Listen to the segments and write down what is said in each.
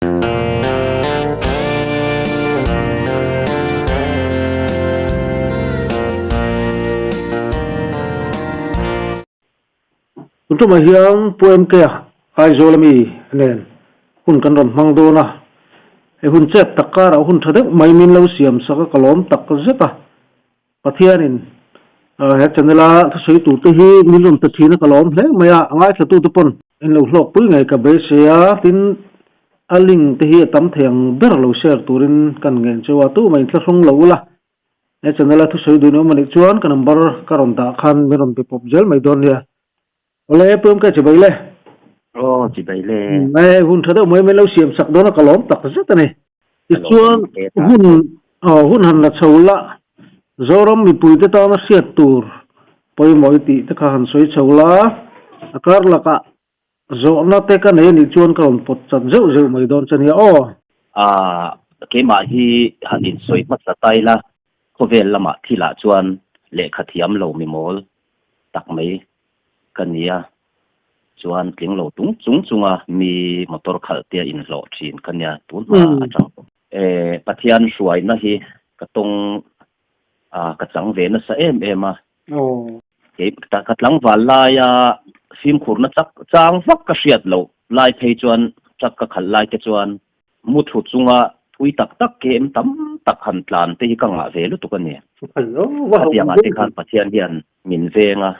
Tun tumah hian Pu MK a Aizawl ami nen hun kan rawn hmang dawn a, hei hun chet tak karah hun tha deuh mai min lo siam sak a ka lawm tak zet a. Pathianin he channel a thusawi tur te hi min rawn pe thin a ka lawm hle mai a, a ngaithla te pawn in lo hlawk pui ngei ka beisei a, tin a link te hi a tam thei ang ber lo share turin kan ngen cheu a, tumah in thlahrung lo ula, he channel a thusawi duh ni awm anih chuan ka number ka rawn dah khan min rawn be pawp zel mai dawn nia. Awle Pu MK chibai le. Aw chibai le. E hun tha deuh mai mai lo siam sak dawn a ka lawm tak zet a ni. Tichuan hun aw hun han la chho la Zoram mipui te tana hriat tur pawimawh i tih te kha han sawi chho la a kar lakah zawhna te ka nei anih chuan ka rawn pawt chat zeuh zeuh mai dawn che nia aw. A keimah hi han insawi hmasa ta ila khawvel lamah thilah chuan lehkha thiam lo mimawl tak mai ka ni a, chuan tling lo tung chung chunga mi motor khalh te a inhlawh thin ka nia tun hma atang pawh. E, Pathian hruaina hi ka tawng a, ka chang ve nasa em em a. Kei ka tlangval laia fimkhurna chak chang vak ka hriat loh lai phei chuan truck ka khalh lai te chuan Muthlu chunga thui tak tak kem tam tak han tlan te hi ka ngah ve lutuk a ni. Khatiangah te khan Pathian hian min veng a.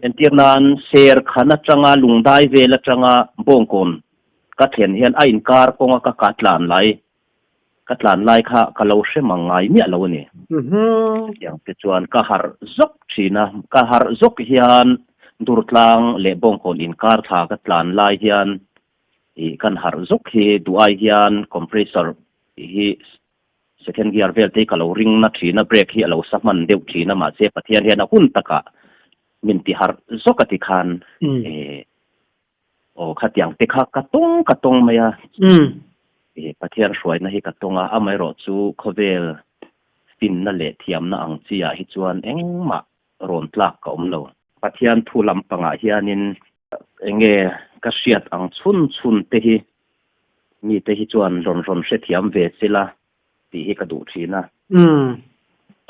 Entir nan ser khan atanga lungdai vel atanga bawngkawn ka thlen hian a inkar kawnga ka ka tlan lai ka tlan lai kha ka lo hre mang ngai miah lo a ni. Chutiang te chuan ka harh zawk thin a, ka harh zawk hian Durtlang leh bawngkawn inkar thla ka tlan lai hian Ih kan harh zuk hi duh ai hian compressor hi second gear vel te hi ka lo ring na thin a, brake hi a lo sa hman deuh thin a, mahse Pathian hian a hun takah min ti harh zawk a ti khan eh aw khatiang te kha ka tawng ka tawng mai a, ih Pathian hruaina hi ka tawng a, amaherawh chu khawvel finna leh thiamna ang chi ah hi chuan engmah rawn tlak ka awm lo. Pathian thu lampangah hianin enge ka hriat ang chhun chhun te hi mite hi chuan rawn rawn hrethiam ve sela tih hi ka duh thin a.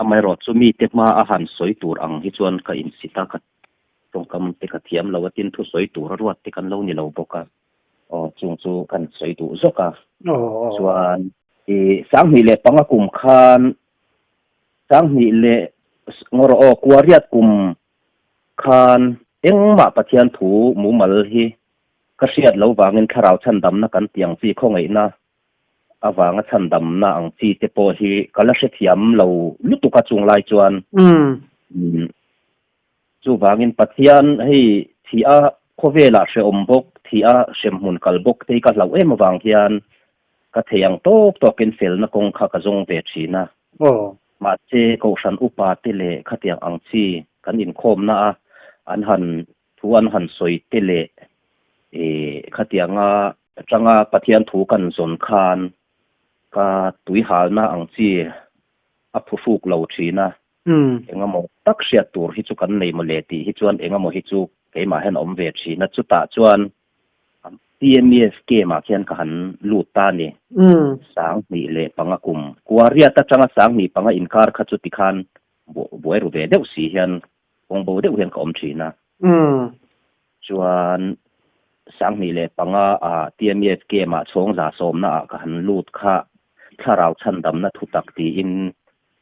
Amaherawh chu mite hma a han sawi tur ang hi chuan ka insit a, ka tawngkam te ka thiam lo a, tin thu sawi tur a ruat te kan lo ni lo bawk a. Aw chung chu kan sawi duh zawk a. Chuan i 2005 kum khan 2000 leh ngaw rawh aw kuariat kum khan engmah Pathian thu mumal hi ka hriat lo vangin thlarau chhandamna kan tih ang chi khawngaihna avanga chhandamna ang chi te pawh hi ka la hrethiam lo lutuk a chung lai chuan chuvangin Pathian hei thih a khawvelah hrehawm bawk thih a hremhmun kal bawk te hi ka hlauh em avang hian Ka thei ang tawk tawkin felna kawng kha ka zawng ve thin a. Mahse, Kohhran upa te leh khatiang ang chi kan inkhawmna a an han thu an han sawi te leh khatianga atanga Pathian thu kan zawn khan ka tuihalna ang chi a phuhruk lo thin a. Engemaw tak hriat tur hi chu kan nei mawle tih hi chuan engemaw hi chu keimah hian a awm ve thin a. Chutah chuan TMEF game ah khian ka han lut ta a ni. 2005 kum Kuariat atanga 2005 inkar kha chu tikhan buai ru ve deuh si hian kawng bo deuh hian ka awm thin a. Chuan 2005 ah TMEF game ah chhawng za sawmna ah ka han lut kha thlarau chhandamna thutak tiin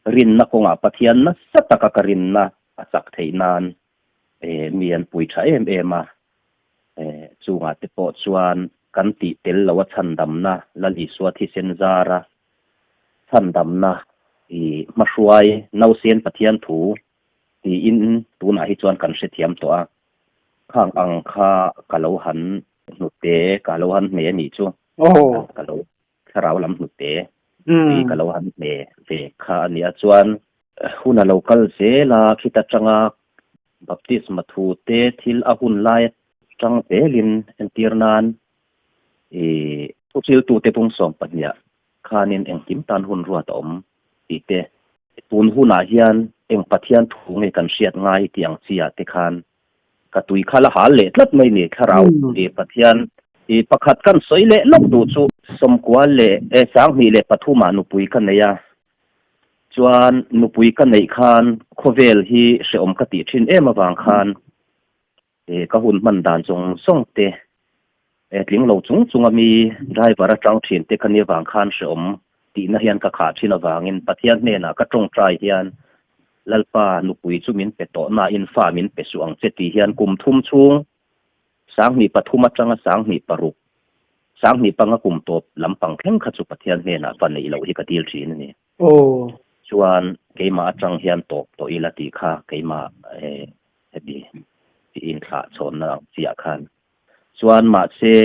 rinna kawngah Pathian nasa taka ka rinna a chak theih nan mi an pui tha em em a. Chungah te pawh chuan kan tih tel lo a chhandamna, Lal Isua thisen zara chhandamna i hmahruai nausen Pathian thu tiin tunah hi chuan kan hrethiam tawh a. Khang ang kha ka lo han hnute, ka lo han hne a nih chu. Ka lo thlarau lam hnute hi ka lo han hne ve kha a nia. Chuan hun a lo kal zel a, khita tanga Baptisma thu te thil a hun lai atang zelin entir nan i thuchiltute bung 12 khanin engkim tan hun ruat a awm tih te, tun hunah hian eng Pathian thu nge kan hriat ngai tih ang chi ah te khan ka tui kha la hal leh tlat mai ni thlarau i Pathian i. I pakhat kan sawi leh lawk duh chu 93 leh 23 ah nupui ka nei a, chuan nupui ka neih khan khawvel hi hrehawm ka tih thin em avang khan ka hun hman dan zawng zawng te tling lo chung chung a mi driver atang thin te ka nih avang khan hrehawm tihna hian ka khah thin avangin Pathian hnenah ka tawngtai hian Lalpa nupui chu min pe tawh nain fa min pe suh ang che tih hian kum thum chhung 2003 atanga 2006, 2005 kum tawp lampang thleng kha chu Pathian hnenah fa neih loh hi ka dil thin a ni. Chuan keimah atang hian tawp tawh ila tih kha keimah heti inthlah chhawnna ang chiah khan. Chuan mahse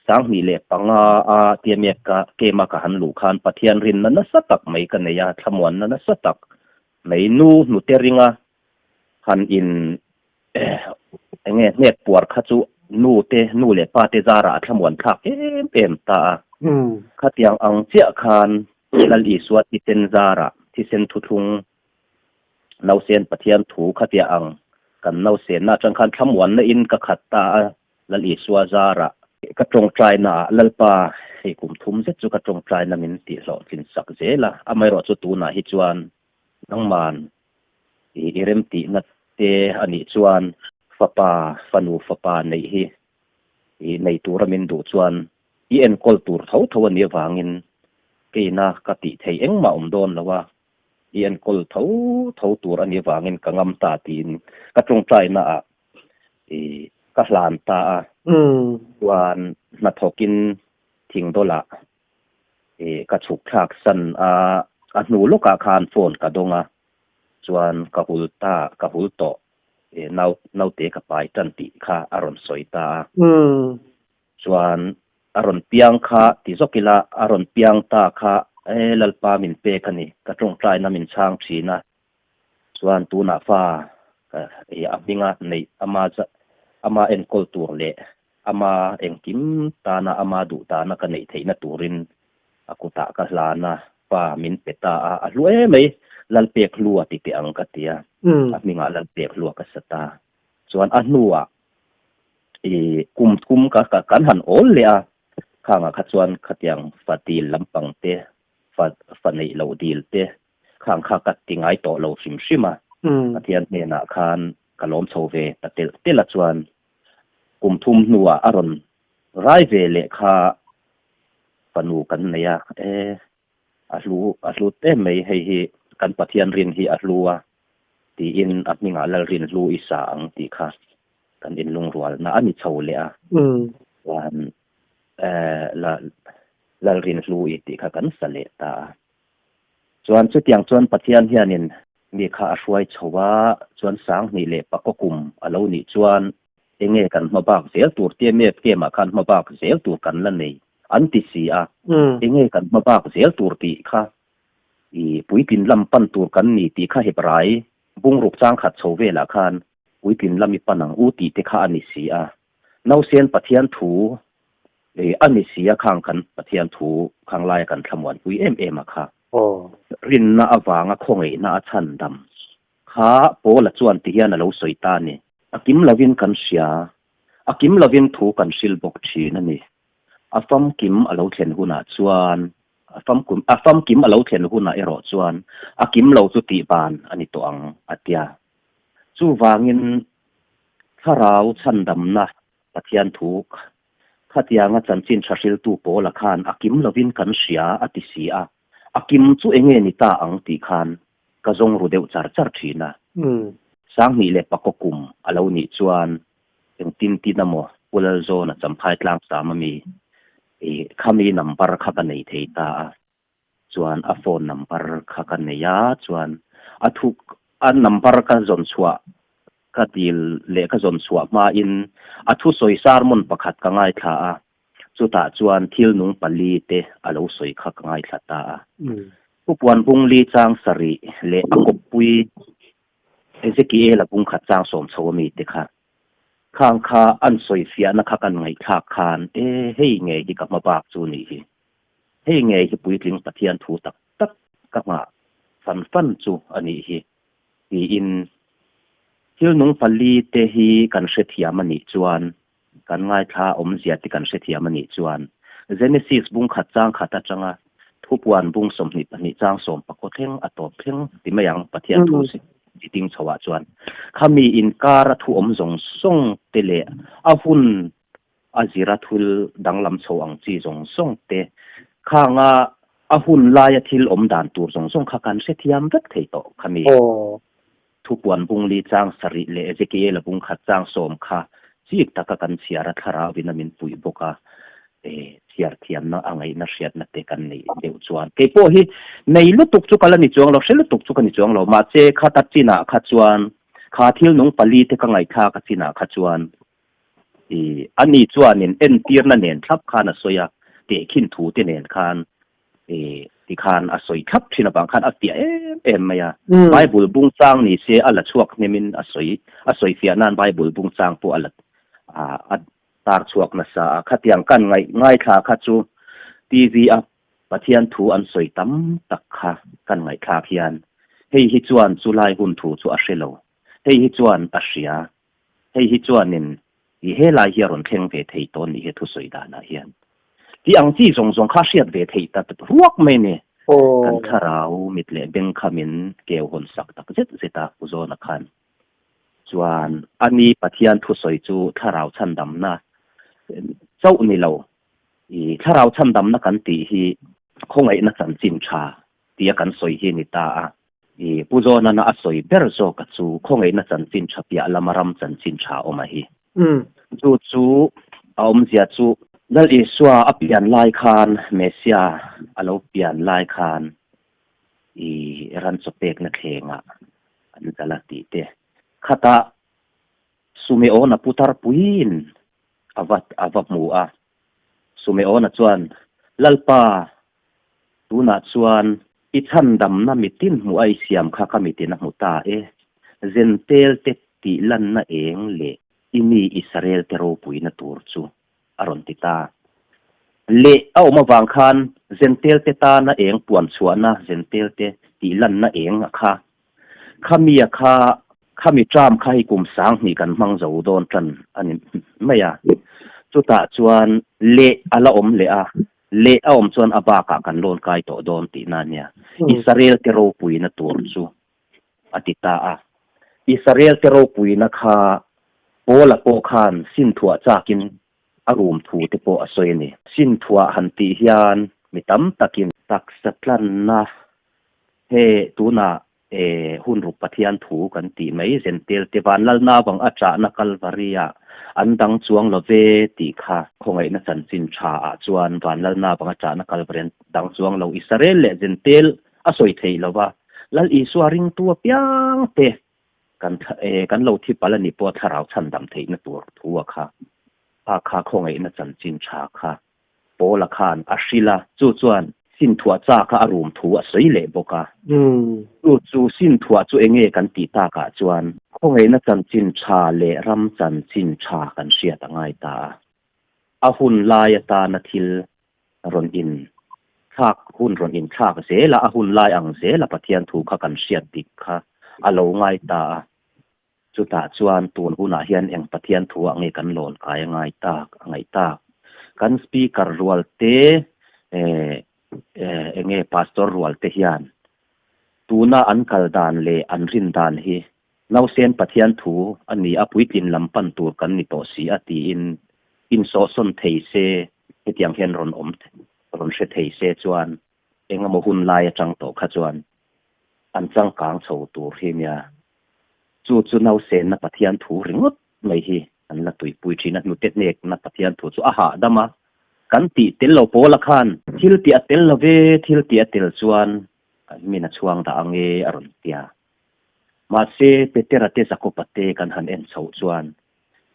2005 a TMF ka camp a ka han luh khan Pathian rinna nasa tak mai ka nei a, thlamuanna nasa tak mai nu hnute ringa han in eng nge hnek puar kha chu nu te nu leh pa te zarah a thlamuan thlak em em ta a. Khatiang ang chiah khan Lal Isua thisen zarah thisen thuthlung Nausen Pathian thu khatia ang kan nausenna atang khan thlamuanna in ka khat ta a, Lal Isua zarah. Ka tawngtaina ah Lalpa hei kum thum zet chu ka tawngtaina min tih hlawhtlin sak zel a, amaherawh chu tunah hi chuan nangman i remtihna te a nih chuan fapa fanu fapa neih hi i nei tura min duh chuan i enkawl tur tho tho a nih avangin keina ka tih theih engmah awm dawn lo a. I enkawl tho tho tur a nih avangin ka ngam ta tiin ka tawngtaina ah i ka hlan ta a. Chuan hnathawkin thingdawlah i ka chhuk thlak san a, a hnu lawkah khan phone ka dawng a, chuan ka hul ta, ka hul tawh i nau naute ka pai tan tih kha a rawn sawi ta a. Chuan a rawn piang kha ti zawk ila, a rawn piang ta kha e Lalpa min pek a ni, ka tawngtaina min chhang thin a, chuan tunah fa a hminga neih ama ama enkawl tur leh ama engkim tana ama duh tana ka neih theihna turin a kutah ka hlan a, fa min pe ta a, a hlu em mai, Lalpek hlu a ti teh ang ka ti a, a hmingah Lalpek hlu a ka sa ta. Chuan a hnuah i kum kum ka kan han awl leh a, khangah kha chuan khatiang fa dil lampang te, fa fa neih loh dil te khang kha ka ti ngai tawh lo hrim hrim a. Pathian hnenah khan ka lawm chho ve ta telh telh a chuan kum thum hnuah a rawn rai ve leh kha fanu kan nei a, e a hlu a hlut em mai hei hi kan Pathian rin hi a hlu a tiin a hmingah Lalrin hlu i sa ang tih kha kan inlungrualna a ni chho leh a, chuan Lalrin hlu i tih kha kan sa leh ta a. Chuan chutiang chuan Pathian hianin mi kha a hruai chho a, chuan 2009 kum a lo nih chuan enge kan hma bak zel tur TMF camp ah khan hma bak zel tur kan la nei an ti si a, enge kan hma bak zel tur tih kha i puitlin lam pan tur kan ni tih kha Hebrai bungruk changkhat chho velah khan puitlin lam i pan ang u tih te kha a ni si a. Nausen Pathian thu a ni si a khang kan Pathian thu khang laia kan thlamuanpui em em a kha. Rinna avanga khawngaihna a chhan dam kha Paula chuan ti hian a lo sawi ta a ni. A kim lovin kan hria, a kim lovin thu kan hril bawk thin a ni. A famkim a lo thlen hunah chuan a famkum a famkim a lo thlen hunah erawh chuan a kim lo chu tihban a ni tawh ang a tia. Chuvangin thlarau chhandamna Pathian thu khatianga chanchin tha hriltu Paula khan a kim lovin kan hria a ti si a, a kim chu enge ni ta ang tih khan ka zawng ru deuh char char thin a. 2009 kum a lo nih chuan engtin tin amaw Pu Lalzawna Champhai Tlangsam ami khami number kha ka nei thei ta a. Chuan a phone number kha ka nei a, chuan a thu a number ka zawn chhuah ka dil leh ka zawn chhuah hmain a thusawi sermon pakhat ka ngaithla a, chutah chuan thil nung pali te a lo sawi kha ka ngaithla ta a. Thupuan bung li chang sarih leh a kawppui Ezekiel-a bung khat chang sawm chho ami te kha khang kha an sawi fiahna kha kan ngaihthlak khan e hei ngei hi ka hma bak chu nih hi. Hei ngei hi puitling Pathian thu tak tak ka nghah fan fan chu a nih hi tiin thil nung pali te hi kan hrethiam a nih chuan Kan ngaithla awmzia te kan hrethiam a nih chuan Genesis bung khat chang khat atanga thupuan bung 22 chang sawm pakua thleng a tawp thleng ti mai ang Pathian thu chi ding chho ah chuan khami inkar a thu awm zawng zawng te leh a hun a zira thil danglam chho ang chi zawng zawng te khanga a hun laia thil awm dan tur zawng zawng kha kan hrethiam vek thei tawh khami. Thupuan bung li chang sarih leh Ezekiel-a bung khat chang sawm kha chik taka kan chhiar a, thlarauin a min puih bawk a, chhiar thiamna a ngaihna hriatna te kan neih deuh chuan kei pawh hi nei lutuk chu ka la ni chuang lo, hre lutuk chu ka ni chuang lo, mahse khata chinah kha chuan kha thil nung pali te ka ngaihthlak a chinah kha chuan ani chuanin entirna nen thlap khan a sawi a, tehkhin thu te nen khan Tikhan a sawi thlap thin avang khan a fiah em em mai a. Bible bung chang ni se a la chhuak hnemin a sawi a sawi fiah nan Bible bung chang pawh a la a tar chhuak nasa a. Khatiang kan ngaih ngaithla kha chu TV a Pathian thu an sawi tam tak kha kan ngaihthlak hian hei hi chuan chulai hun thu chu a hre lo, hei hi chuan a hria, hei hi chuanin I helai hi a rawn thleng ve thei tawh nih hi thusawi danah hian. Tih ang chi zawng zawng kha hriat ve theih ta ruak mai ni. Kan thlarau mit leh beng kha min keu hawn sak tak zet zet a Pu Zawna khan. Chuan a ni Pathian thusawi chu thlarau chhandamna chauh ni lo. I thlarau chhandamna kan tih hi khawngaihna chanchin tha tia kan sawi hi a ni ta a. I Pu Zawnana a sawi ber zawk a chu khawngaihna chanchin tha piah lama ram chanchin tha awm a hi. Chu chu a awmzia chu Lal Isua a pian lai khan Messia a lo pian lai khan i ran chaw pekna thlengah an zalh a tih te khatah Sumeona putar puiin a va a va hmu a. Sumeona chuan Lalpa Tunah chuan i chhandamna mitin hmuh a i siam kha ka mitin a hmu ta e. Zentel te tih lanna eng leh i mi Israel te ropuina tur chu a rawn ti ta. Leh a awm avang khan Zentel te tana eng puan chhuahna Zentel te tih lanna eng a kha Khamia kha khami term kha hi kum 2000 kan hmang zo dawn tan a ni mai a. Chutah chuan leh a la awm leh a, leh a awm chuan a bakah kan lawn kai tawh dawn tihna a nia. Israel te ropuina tur chu a ti ta a. Israel te ropuina kha Paula pawh khan sinthuah chakin a rum thu te pawh a sawi a ni. Sinthuah han tih hian mi tam takin taksa tlanna he tunah e hun ruk Pathian thu kan tih mai Zentel te Vanlalna avang a chahna Kalvari-ah an dang chuang lo ve tih kha khawngaihna chanchin tha ah chuan Vanlalna avang a chahna Kalvari an dang chuang lo Israel leh Zentel a sawi thei lo va Lal Isua ringtu apiang te kan e kan lo thi palh a nih pawh thlarau chhandam theihna tur thu a kha a kha khawngaihna chanchin tha kha Paula khan a hrilh a, chu chuan sinthuah chak a a rum thu a sawi leh bawk a. Chu chu sinthuah chu enge kan tih takah chuan khawngaihna chanchin tha leh ram chanchin tha kan hriat a ngai ta a. A hun lai atana thil rawn in thlak hun rawn in thlak zel a, a hun lai ang zel a Pathian thu kha kan hriat dik kha a lo ngai ta a. Chutah chuan tun hunah hian eng Pathian thu ah nge kan lawn kai a ngai tak a ngaih tak. Kan speaker rual te eh enge pastor rual te hian tuna an kal dan leh an rin dan hi nausen Pathian thu a ni a puitlin lam pan tur kan ni tawh si a tiin insawhsawn thei se hetiang hian rawn awm rawn hre thei se chuan engemaw hun lai atang tawh kha chuan an changkang chho tur hi nia. Chu chu nausenna Pathian thu ringawt mai hi an la tuipui thin a, hnute hnekna Pathian thu chu a hahdam a, kan tih tel lo pawla khan thil tih a tel lo ve, thil tih a tel chuan min a chhuang dah ang e a rawn ti a. Mahse, Petera te Jakoba te kan han en chhoh chuan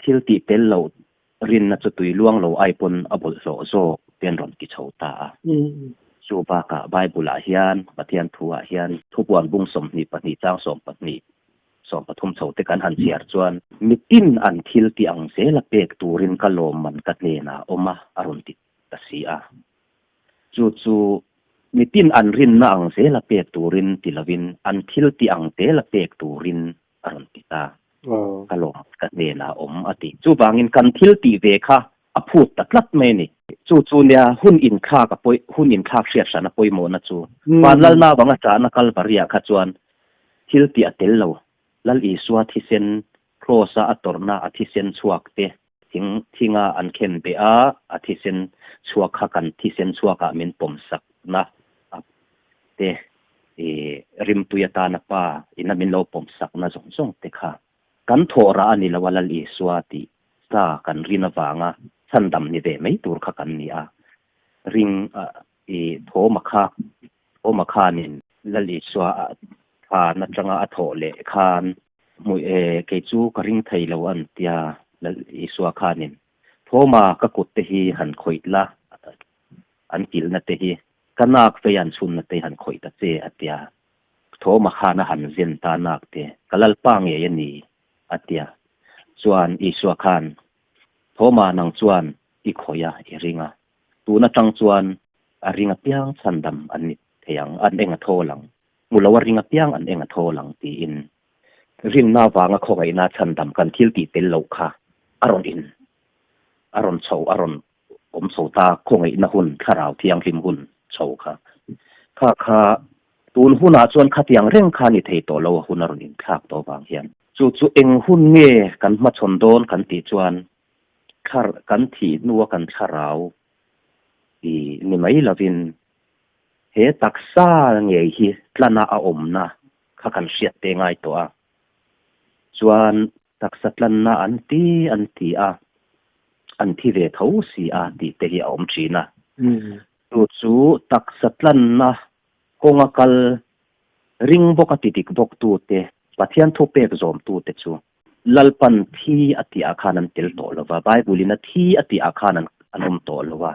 thil tih tel loh rinna chu tui luang lo ai pawn a bawlhhlawh zawk te an rawn ti chho ta a. Chu bakah Bible-ah hian, Pathian thu-ah hian thupuan bung 22 chang 12, 13 chho te kan han chhiar chuan, Mitin an thil ti ang zela pek turin ka lawmman ka hnenah a awm a, a rawn ti ta si a. Chu chu mitin an rinna ang zela pek turin ti lovin an thil ti ang tela pek turin a rawn ti ta. Ka lawm ka hnenah a awm a ti. Chuvangin kan thil tih ve kha a phut ta tlat mai a ni. Chu chu nia hun inthlak a pawi hun inthlak hriat hran a pawimawhna chu. Vanlalna avanga chahna Kalvari-ah kha chuan thil tih a tel lo. Lal Isua thisen Kraws-a a tawrhna a thisen chhuak te thing thinga an khen beh a, a thisen chhuak kha kan thisen chhuakah min pawmsakna a te i rimtui atana pa ina min lo pawmsakna zawng zawng te kha kan thawh rah a ni lo a Lal Isua tih sa kan rin avanga chhandam ni ve mai tur kha kan ni a, ring a i thawma kha thawma khanin Lal Isua a thlan atanga a thawh leh khan hmui e kei chu ka ring thei lo an tia Lal Isua khanin thawma ka kut te hi han khawih la an kilhna te hi ka nak vei an chhunna te han khawih ta che a tia thawma khan a han zen ta nak te ka Lalpa ngei a ni a tia chuan Isua khan thawma nang chuan i khawih a i ring a Tun atang chuan a ring apiang chhandam an ni thei ang, an eng a thawl ang. Hmu lo a ring apiang an eng a thawl ang tiin rinna avanga khawngaihna chhandam kan thil tih tel loh kha a rawn in, a rawn chho, a rawn awm chho ta khawngaihna hun, thlarau thianghlim hun chho kha. Kha kha tun hunah chuan khatiang reng kha ni thei tawh lo a hun a rawn inthlak tawh vang hian. Chu chu eng hun nge kan hmachhawn dawn kan tih chuan Thlar kan thih hnua kan thlarau i ni mai lovin he taksa ngei hi tlana a awmna kha kan hriat te ngai tawh a. Chuan taksa tlanna an ti an ti a, an thi ve tho si a tih te hi a awm thin a. Chu chu taksa tlanna kawnga kal ring bawka ti dik bawk tute, Pathian thupek zawm tute chu Lalpan thi a tih ah khan an tel tawh lo va, Bible in a thi a tih ah khan an an awm tawh lo va.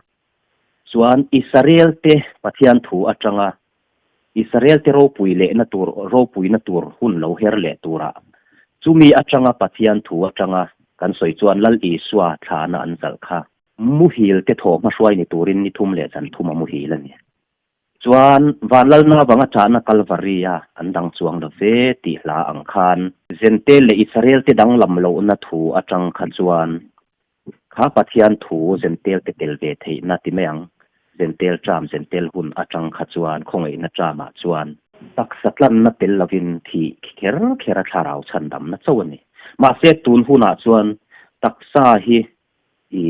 Chuan Israel te Pathian thu atanga Israel te ropui lehna tur ropuina tur hun lo her leh turah chumi atanga Pathian thu atanga kan sawi chuan Lal Isua thlana an zalh kha muhil te thaw hmahruai ni turin ni thum leh zan thum a muhil a ni. Chuan Vanlalna vanga chahna Kalvari-a an dang chuang lo ve tih hla ang khan Zentel leh Israel te danglam lohna thu atang kha chuan kha Pathian thu Zentel te tel ve theihna ti mai ang, Zentel term, Zentel hun atang kha chuan khawngaihna term-ah chuan taksa tlanna tel lovin thih kher kher a thlarau chhandamna chauh a ni. Mahse tun hunah chuan taksa hi i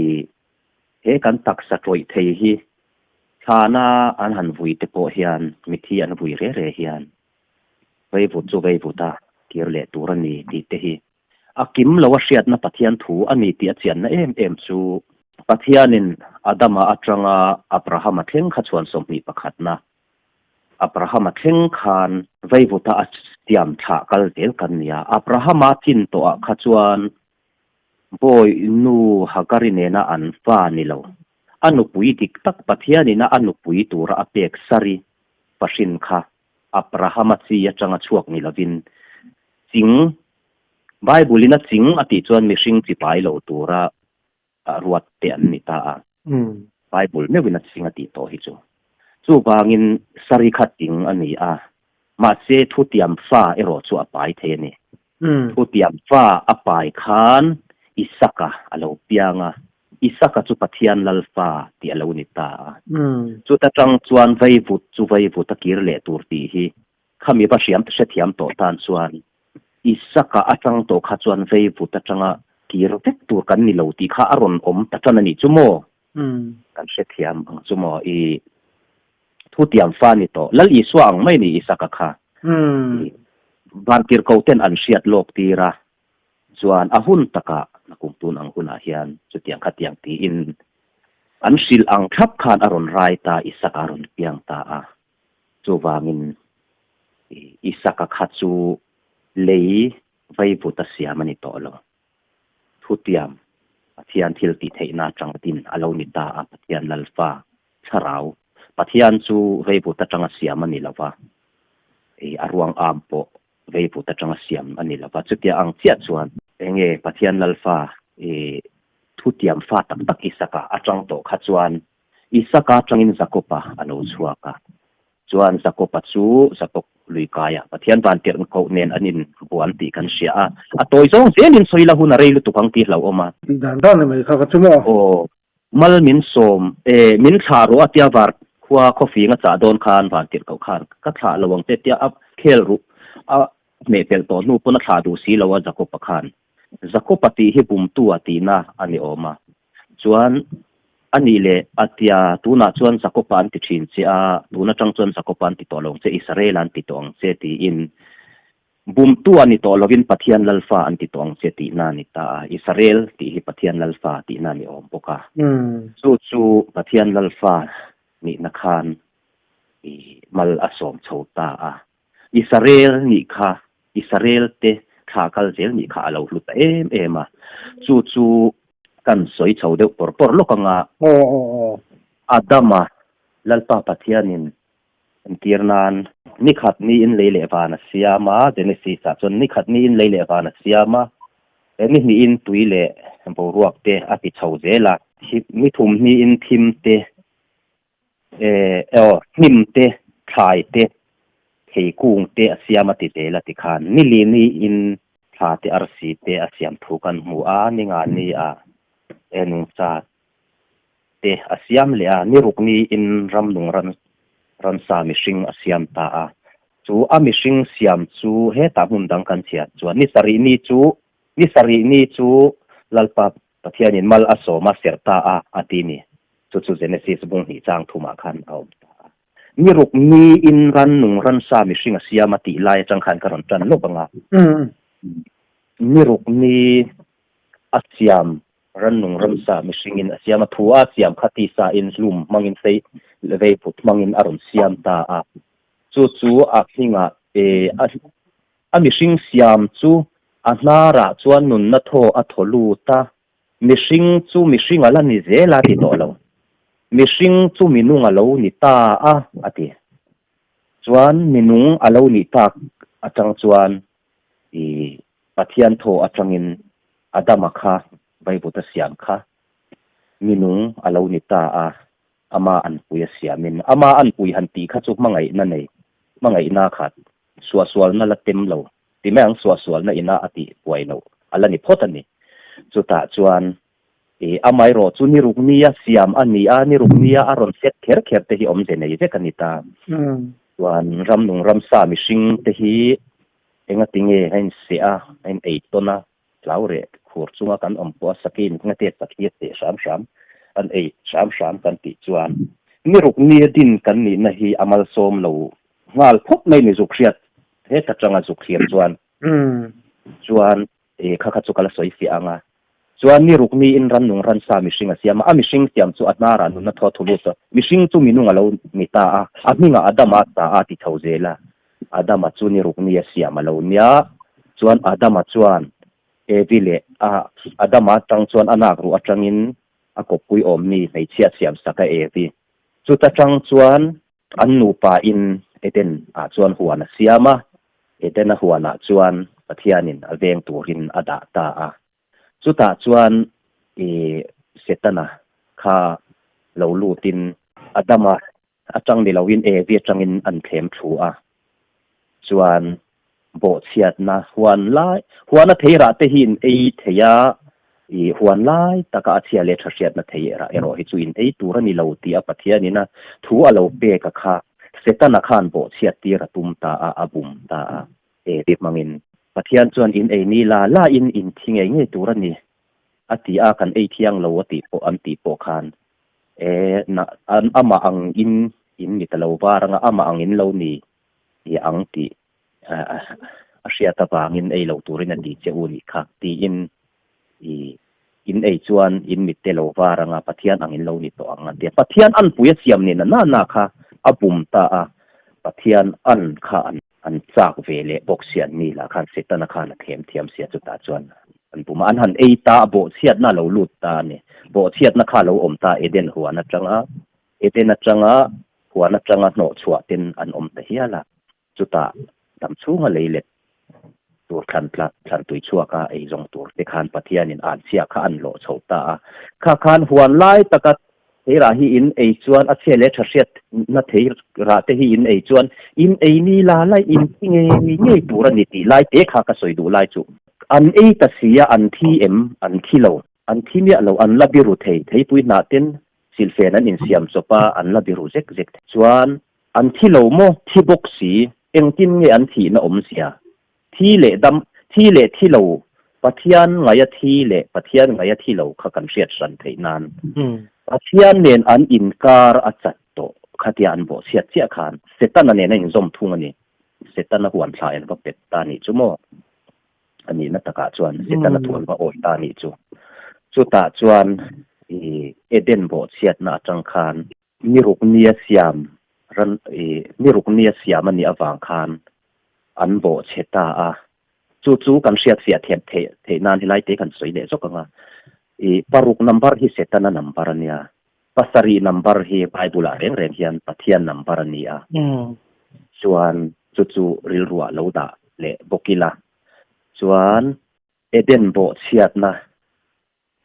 He kan taksa tawih thei hi thlana an han vui te pawh hian mithi an vui re re hian veivut chu veivut a kir leh tur a ni tih te hi a kim lo a hriatna Pathian thu a ni tih a chianna em em chu Pathianin Adama atanga Abrahama thleng kha chhuan 21 pakhatna Abrahama thleng khan veivuta a siam thlah kal zel kan ni a, Abrahama chin tawhah kha chuan Bawi nu Hagari nena an fa ni lo. A nupui dik tak Pathianina a nupui tura a pek Sari fahrin kha Abrahama chi atanga chhuak ni lovin ching, Bible-in a ching a tih chuan mihring chi pai lo tura ruat te an ni ta a. Bible meuhin a ching a tih tawh hi chu. Chuvangin Sari kha ting a ni a, mahse thutiam fa erawh chu a pai thei a ni. Thutiam fa a pai khan Isaka a lo piang a, Isaka chu Pathian lal fa tih a lo ni ta a. Chuta tang chuan vaivut chu vaivut a kir leh tur tih hi khami va hriam hrethiam tawh tan chuan Isaka atang tawh kha chuan vaivut atanga kir vek tur kan ni lo tih kha a rawn awm ta tan a nih chu maw? Kan hrethiam ang chu maw? I Thutiam fa ni tawh. Lal Isua ang mai ni Isaka kha. Vantirhkoh ten an hriat lawk tir a, chuan a hun takah nakum tun ang hunah hian chutiang khatiang tiin an hrilh ang thlap khan a rawn rai ta, Isaka a rawn piang ta a. Chuvangin Isaka kha chu lei vaivut a siam a ni tawh lo. Thutiam, Pathian thil tih theihna atanga din a lo ni ta a, Pathian Lalfa, Thlarau, Pathian chu veivut atanga siam a ni lo va, ih a ruang am pawh veivut atanga siam a ni lo va, chutia ang chiah chuan enge Pathian Lalfa ih thutiam fa tak tak Isaka atang tawh kha chuan Isaka atangin Jakoba a lo chhuak a. Chuan Jakob-a chu Jakob lui kaiah Pathian vantirhkoh nen an inbuan tih kan hria a, a tawi zawng zelin sawi la hun a rei lutuk ang tih hlauhawm a. Tih dan dan ni mai kha ka chu maw? Aw, mal min sawm e, min thlah rawh a tia var khua khawfing a chah dawn khan vantirhkoh khan ka thlah lo ang che tia a khel ruh a hmeh pelh tawh hnu pawn a thlah duh si lo a Jakob-a khan. Jakob-a tih hi bumtu a tihna a ni awm a. Chuan a nih leh a tia tunah chuan Jakob-a an ti thin che a, tun atang chuan Jakob-a an ti tawh lo ang che, Israel-a an ti tawh ang che tiin bumtu a ni tawh lovin Pathian Lalfa an ti tawh ang che tihna a ni ta a. Israel tih hi Pathian Lalfa tihna a ni awm bawk a. Chu chu Pathian Lalfa nihna khan i mal a sawm chho ta a. Israel nih kha, Israel te thla kal zel nih kha a lo hlu ta em em a, chu chu kan sawi chho deuh pawr pawr lawk ang a. Adama, Lalpa Pathianin entir nan ni khat niin lei leh van a siam a, Genesis ah chuan ni khat niin lei leh van a siam a, he ni hnihin tui leh boruak te a ti chho zel a, ni thum hnihin thim te Aw, hnim te, thlai te, theikung te a siam a ti zel a ti khan ni li ni in thla te arsi te a siam thu kan hmu a, ni nga ni ah e nungcha te a siam leh a, ni ruk ni in ramnung ran ransa mihring a siam ta a, chu a mihring siam chu hetah hmun dang kan chhiat chuan ni sarih ni chu ni sarih ni chu Lalpa Pathianin mal a sawm a serh ta a, a ti ni. Chu chu Genesis bung hnih chang thumah khan a awm ta a. Ni ruk niin rannung ransa mihring a siam a tih lai atang khan ka rawn tan lawk ang a. Ni ruk ni a siam rannung ransa mihringin a siam a, thu a siam kha tisa in hlum hmangin sei vei put hmangin a rawn siam ta a. Chu chu a hmingah A mihring siam chu a hnarah chuan nunna thaw a thaw lut a, mihring chu mihring a la ni zel a ti tawh lo. Mihring chu minung a lo ni ta a, a ti. Chuan minung a lo nih tak atang chuan i Pathian thaw atangin Adama kha Vaivuta siam kha minung a lo ni ta a, ama anpui a siamin ama anpui han tih kha chu hmangaihna nei, hmangaihna khat Suahsualna la tem lo ti mai ang, suahsualna ina a tih buai loh a la ni phawt a ni. Chutah chuan i amaherawh chu ni ruk nia siam a ni a, ni ruk nia a rawn set kher kher te hi awmze nei vek a ni ta. Chuan ramnung ramsa mihring te hi engati nge a inseh a, a in ei tawn a, Tlau reh khur chunga kan awm pawh a sakin nga te sakhi a teh hram hram an ei hram hram kan tih chuan ni ruk nia din kan nihna hi a malsawm lo nghal phawt mai ni zuk hriat heta tanga zuk thlir chuan chuan e kha kha chu ka la sawi fiah ang a chuan ni ruk niin rannung ransa mihring a siam a a mihring siam chu a hnarah nunna thaw thu lut a mihring chu minung a lo ni ta a a hmingah Adama a ta a ti chho zel a. Adama chu ni ruk nia siam a lo nia. Chuan Adama chuan Evi leh a Adama atang chuan a nak ruh atangin a kawppui awmni hmeichhia siam sak a Evi. Chuta tang chuan an nupa in Eden ah chuan huan a siam a, Eden a huan ah chuan Pathianin a veng turin a dah ta a. Chutah chuan i Setana kha lo lutin Adama Atang ni loin Evi atangin an thlem thu a, chuan bawhchhiatna huan lai, huana thei rah te hi in ei thei a, i huan lai taka a chhia leh tha hriatna thei rah erawh hi chu in ei tur a ni lo tih a Pathianin a thu a lo pek a kha Setana khan bawhchhiat tir a tum ta a, a bum ta a, Evi hmangin. Pathian chuan in ei ni la la in in thi ngei ngei tur a ni a ti a, kan ei thiang lo a tih pawh an tih pawh khan E, na, an, amah ang in, in ni ta lo var anga amah ang in lo ni i ang tih a, a hriat avangin ei loh turin a ti che u nih kha tiin i in ei chuan in mit te lo var anga Pathian ang in lo ni tawh ang a ti a. Pathian anpui a siam nen a nana kha a bum ta a, Pathian an kha an An chak ve leh bawk si an ni lah khan Setana khan a thlem thiam sia chutah chuan an bum a, an han ei ta a, bawhchhiatna a lo lut ta a ni. Bawhchhiatna kha a lo awm ta Eden huan atanga, Eden atanga huan atanga hnawh chhuah ten an awm ta hial a, chutah dam chhunga lei let tur thlan tla thlan tui chhuak a ei zawng tur te khan Pathianin an chhia kha an lawh chho ta a, kha khan huan lai taka. Thei rah hi in ei chuan a chhia leh tha hriat na thei rah te hi in ei chuan in ei ni la lai in thi ngei ngei tur a ni tih lai te kha ka sawi duh lai chu. An ei ta si a, an thi em? An thi lo. An thi miah lo, an la biru thei. Theipui hnah ten silhfen an insiam chawp a, an la biru zek zek thei. Chuan an thi lo maw? Thi bawk si. Engtin nge an thihna awmzia? Thi leh dam, thi leh thi lo, Pathian ngaia thi leh Pathian ngaia thi lo kha kan hriat hran theih nan Pathian nen an inkar a chat tawh khatia an bawhchhiat chiah khan Setana nen a inzawm thung a ni. Setana huan thla en va pet ta nih chu maw? A nihna takah chuan Setana thuan va awi ta nih chu. Chutah chuan i Eden bawhchhiatna atang khan Ni ruk nia siam ran i ni ruk nia siam a nih avang khan an bawh chhe ta a, chu chu kan hriatfiah theih theih theih nan helai te kan sawi leh zawk ang a. I paruk number hi Setana number a nia, pasarih number hi Bible ah reng reng hian Pathian number a ni a, chuan chu chu rilruah lo dah leh bawk ila, chuan Eden bawhchhiatna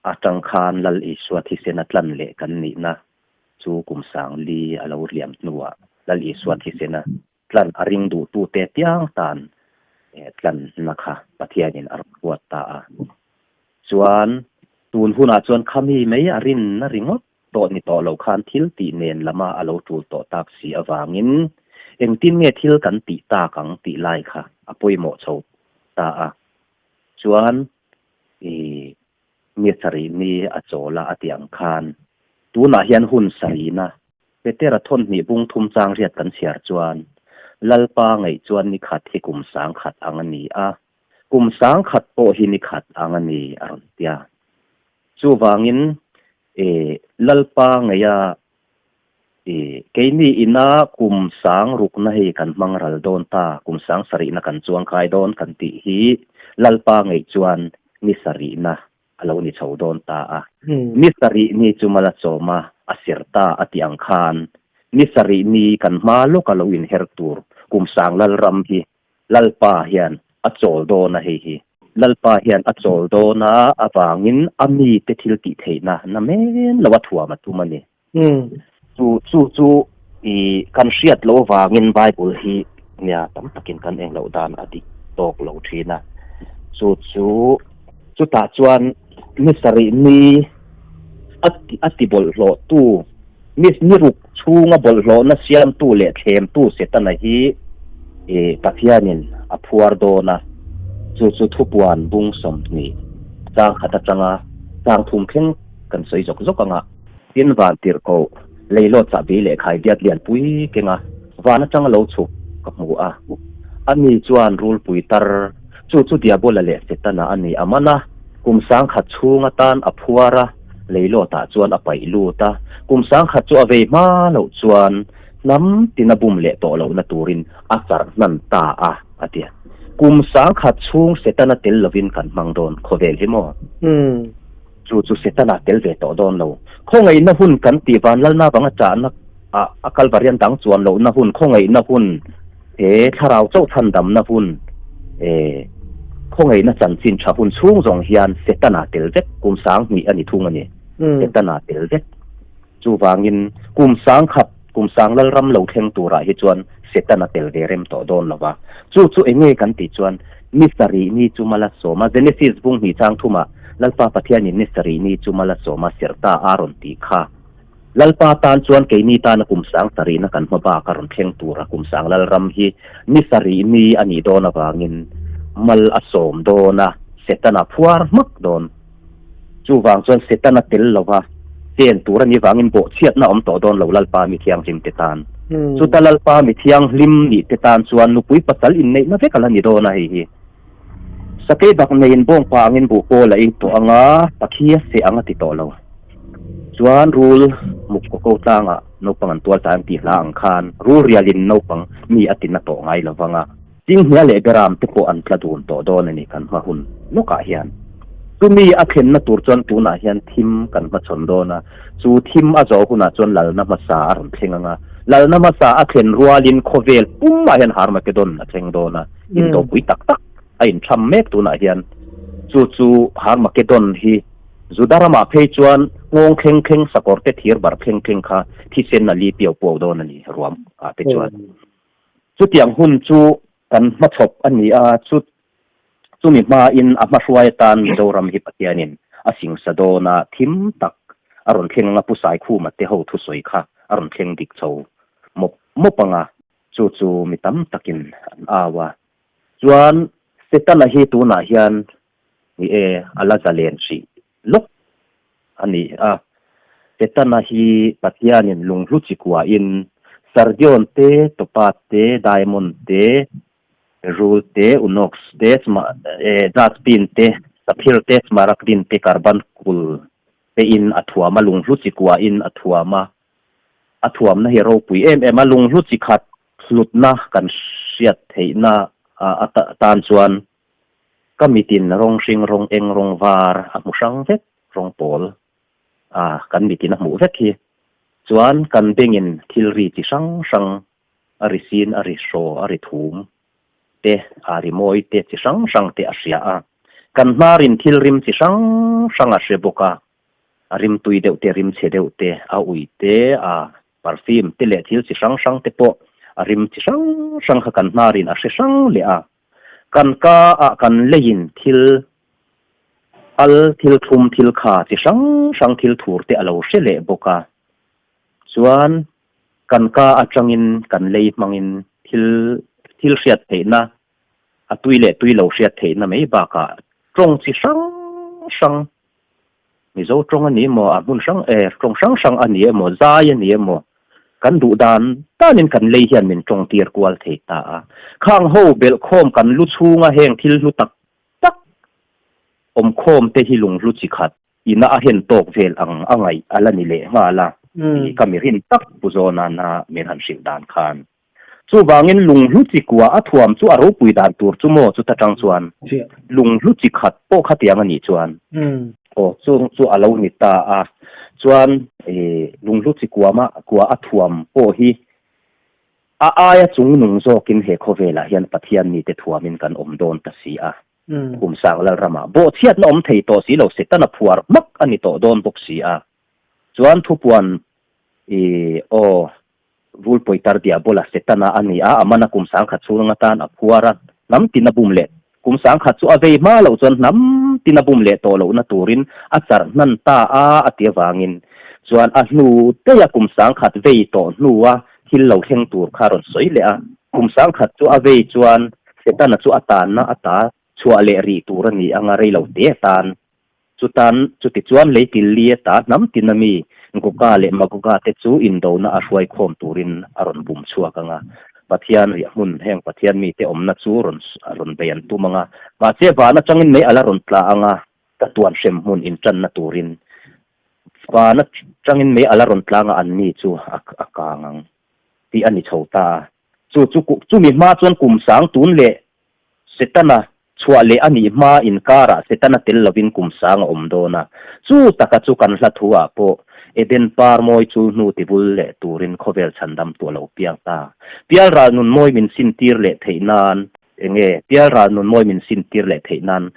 Atang khan Lal Isua thisena tlan leh kan nihna chu kum sang li a lo riam hnuah Lal Isua thisena tlan a ring duhtute piang tan tlanna kha Pathianin a rawn ruat ta a. Chuan tun hunah chuan khami mai a rinna ringawt tawh ni tawh lo khan thil tih nen lama a lo tul tawh tak si avangin engtin nge thil kan tih tak ang tih lai kha a pawimawh chho ta a. Chuan I mi sarih ni a chawl a a tih ang khan tunah hian hun sarihna Petera thawnhnih bung thum chang riat kan chhiar chuan Lalpa ngaih chuan ni khat hi kum sang khat ang a ni a, kum sang khat pawh hi ni khat ang a ni a rawn ti a. Chuvangin i Lalpa ngeiha I keini ina kum sang rukna hei kan hmang ral dawn ta, kum sang sarihna kan chuang kai dawn kan tih hi Lalpa ngeih chuan ni sarihna a lo ni chho dawn ta a. Ni sarih ni chu mal a chawm a, a ser ta a tih ang khan ni sarih ni kan hma lawka lo inher tur kum sang Lalram hi Lalpa hian a chawl dawn a hei hi. Lalpa hian a chawl dawn a avangin a mite thil tih theihna na men lo a thuam a tum a ni. Chu chu chu i kan hriat loh avangin Bible hi nia tam takin kan eng loh dan a dik tawk lo thin a. Chu chu chutah chuan ni sarih ni a a ti bawlhhlawhtu ni ni ruk chhunga bawlhhlawhna siamtu leh thlemtu Setana hi i Pathianin a phuar dawn a. Chu chu thupuan bung 20 chang khat atanga chang thum thleng kan sawi zawk zawk ang a. Tin van tirhkoh leilawt chahbi leh khaidiat lianpui kenga van atanga lo chhuk ka hmu a. Ani chuan rulpui tar chu chu Diabola leh Setana a ni a man a, kum sangkhat chhung atan a phuar a, leilawtah chuan a paih lut a, kum sangkhat chu a vei hma loh chuan hnam tina bum leh tawh lohna turin a charh hnan ta a, a ti a. Kum sangkhat chhung Setana tel lovin kan hmang dawn khawvel hi maw? Chu chu Setana tel ve tawh dawn lo. Khawngaihna hun kan tih vanlalna vanga chahna ah a Kalvarian dang chuan lohna hun, khawngaihna hun, he thlarau chauh chhandamna hun, eh, khawngaihna chanchin tha hun chhung zawng hian Setana tel vek kum 2000 a ni thung a ni. Setana tel vek. Chuvangin kum 10,000, kum sang lalram lo thleng turah hi chuan Setana tel ve rem tawh dawn lo va. Chu chu eng nge kan tih chuan ni sarih ni chu mal a sawm a, Genesis bung hnih chang thumah Lalpa Pathianin ni sarih ni chu mal a sawm a, serh ta a rawn tih kha. Lalpa tan chuan keini tana kum sang sarihna kan hma bak a rawn thleng tura kum sang lalram hi ni sarih ni a nih dawn avangin mal a sawm dawn a, Setana phuar hmak dawn. Chuvang chuan Setana tel lova chen tur a nih vangin bawhchhiatna a awm tawh dawn lo Lalpa mi thianghlim te tan. Chuta Lalpa mi thianghlim nih te tan chuan nupui pasal inneihna vek a la ni dawn a hei hi. Sakei bak neiin bawngpa angin buh pawl a ei tawh ang a, pakhi a seh ang a ti tawh lo. Chuan rul muk kaw ko tlangah naupang an tual ta an tih hla ang khan rul rialin naupang mi a tina tawh ngai lo vang a. Chinghnia leh Beram te pawh an tla dun tawh dawn a ni kan hma hun lawkah hian. Chumi a thlenna tur chuan tunah hian thim kan hmachhawn dawn a, chu thim a zawh hunah chuan lalna hmasa a rawn thleng ang a, lalna hmasa a thlen rualin khawvel pumah hian Harmageddon a thleng dawn a, indopui tak tak a intham mek tunah hian. Chu chu Harmageddon hi. Juda ramah phei chuan nghawng thleng thleng sakawr te thir bar thleng thleng kha thisen a li piau puau dawn a ni ruam ah te chuan. Chutiang hun chu kan hmachhawp a ni a, chu chumi hmain a hmahruai atan Mizoram hi Pathianin a singsa dawn a, thim tak a rawn thleng anga Pu Saikhuma te ho thusawi kha a rawn thleng dik chho mawp mawp ang a, chu chu mi tam takin an au a. Chuan Setana hi tunah hian Ni e, a la zalen hrih lawk a ni a. Setana hi Pathianin lunghlu chi kuahin Sardion te, Topaz te, Diamond te, Rul te, Unox te, Jaspin te, Saphir te, Smaragdin te, Carbuncle te in a thuam a, lunghlu chi kuahin a thuam a. A thuamna hi a ropui em em a, lunghlu chi khat hlutna kan hriat theihna atan chuan Ka mitin rawng hring, rawng eng, rawng var a hmu hrang vek, rawng pawl a kan mitin a hmuh vek hi. Chuan kan bengin thil ri chi hrang hrang, a ri sin, a ri hraw, a ri thum te, a ri mawi te chi hrang hrang te a hria a. Kan hnarin thil rim chi hrang hrang a hre bawk a, a rim tui deuh te, rim chhe deuh te, a ui te, a perfume te leh thil chi hrang hrang te pawh a rim chi hrang hrang kha kan hnarin a hre hrang leh a. Kan ka ah kan leiin thil al, thil thlum, thil kha chi hrang hrang thil thur te a lo hre leh bawk a. Chuan kan ka atangin kan lei hmangin thil thil hriat theihna, a tui leh tui lo hriat theihna mai bakah tawng chi hrang hrang, Mizo tawng a ni emaw, a hmun hrang eh tawng hrang hrang a ni emaw, zai a ni emaw, kan duh dan danin kan lei hian min tawng tir kual thei ta a. Khang ho belhkhawm kan lu chhunga heng thil hlu tak tak awmkhawm te hi lunghlu chi khat ina a hen tawk vel ang a ngaih a la ni leh nghal a tih ka mi rin tak Pu Zawna min han hrilh dan khan. Chuvangin lunghlu chi kua a thuam chu a ropui dan tur chu maw chuta tang chuan lunghlu chi khat pawh khatiang a nih chuan aw chung chu a lo ni ta a. Chuan lunghlu chi kuama kua a thuam pawh hi a aia chungnung zawkin he khawvelah hian Pathian mite thuamin kan awm dawn ta si a. Kum sang Lalramah bawhchhiatna awm thei tawh si lo Setana phuar hmak a ni tawh dawn bawk si a. Chuan thupuan i aw Vulpui tar diabola Setana a ni a, a man a kum 10,000 chhung atan a phuar a, hnam tin a bum leh. Kum 10,000 chu a vei hma loh chuan hnam tin a bum leh tawh lohna turin a charh hnan ta a, a ti avangin chuan a hnu daih a kum 10,000 vei tawh hnua thil lo thleng tur kha a rawn sawi leh a. Kum 10,000 chu a vei chuan Setana chu a tanna a ta chhuah leh rih tur a ni anga rei lo te atan Chutan, chutichuan lei Tilli ata hnam tina mi Goga leh Magoga te chu indona a hruai khawm turin a rawn bum chhuak ang a. Pathian riah hmun, heng Pathian mite awmna chu rawn rawn bei an tum ang a. Mahse, van atangin mei a la rawn tla ang a, ka tuan hrem hmun intanna turin van atangin mei a la rawn tla ang a, anni chu a a kang ang tih a ni chho ta a. Chu chu chumi hma chuan kum sang tun leh Setana chhuah leh a nih hma inkarah Setana tel lovin kum sang a awm dawn a. Chu taka chu kan hla thu ah pawh Eden par mawi chul hnu ti bul leh turin khawvel chhandam tu a lo piang ta. Pialral nun mawi min sintir leh theih nan enge Pialral nun mawi min sintir leh theih nan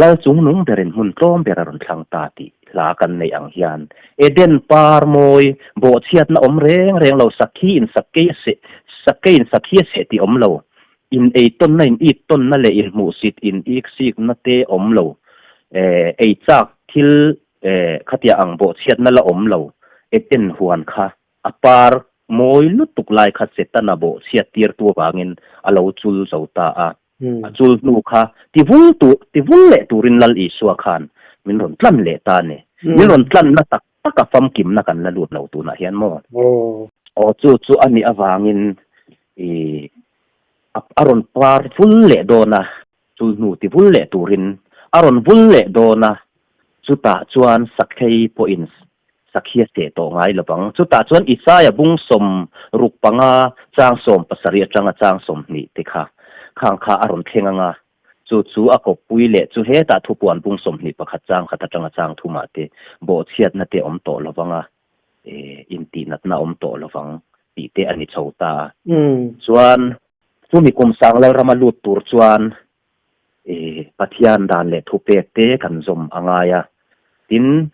Lal chungnung berin hmun tlawm ber a rawn thlang ta tih hla kan neih ang hian Eden par mawi bawhchhiatna awm reng reng lo sakhi in sakei a seh sakei in sakhi a seh tih awm lo in ei tawnna in it tawnna leh in hmuhsit in iksikna te awm lo eh ei chak thil eh khatia ang bawhchhiatna la awm lo Eden huan kha a par mawi lutuk lai kha Setana bawhchhiat tirtu avangin a lo chul zo ta a. A chul hnu kha ti vul tur, ti vul leh turin Lal Isua khan min rawn tlan leh ta a ni. Min rawn tlanna tak taka famkimna kan la lut lo tunah hian maw? Aw chu chu a nih avangin i a rawn par vul leh dawn a, chul hnu ti vul leh turin a rawn vul leh dawn a, chutah chuan Sakhei pawhin Sakhi a seh tawh ngai lo vang. Chutah chuan Isaia bung 65 chang 70 atanga chang 20 te kha khang kha a rawn thleng ang a, chu chu a kawppui leh chu hetah thupuan bung 21 chang khat atanga chang thumah te bawhchhiatna te awm tawh lo vang a, intihnatna awm tawh lo vang tih te a ni chho ta a. Chuan chumi kum sang Lalrama lut tur chuan Pathian dan leh thupek te kan zawm a ngai a. Tin,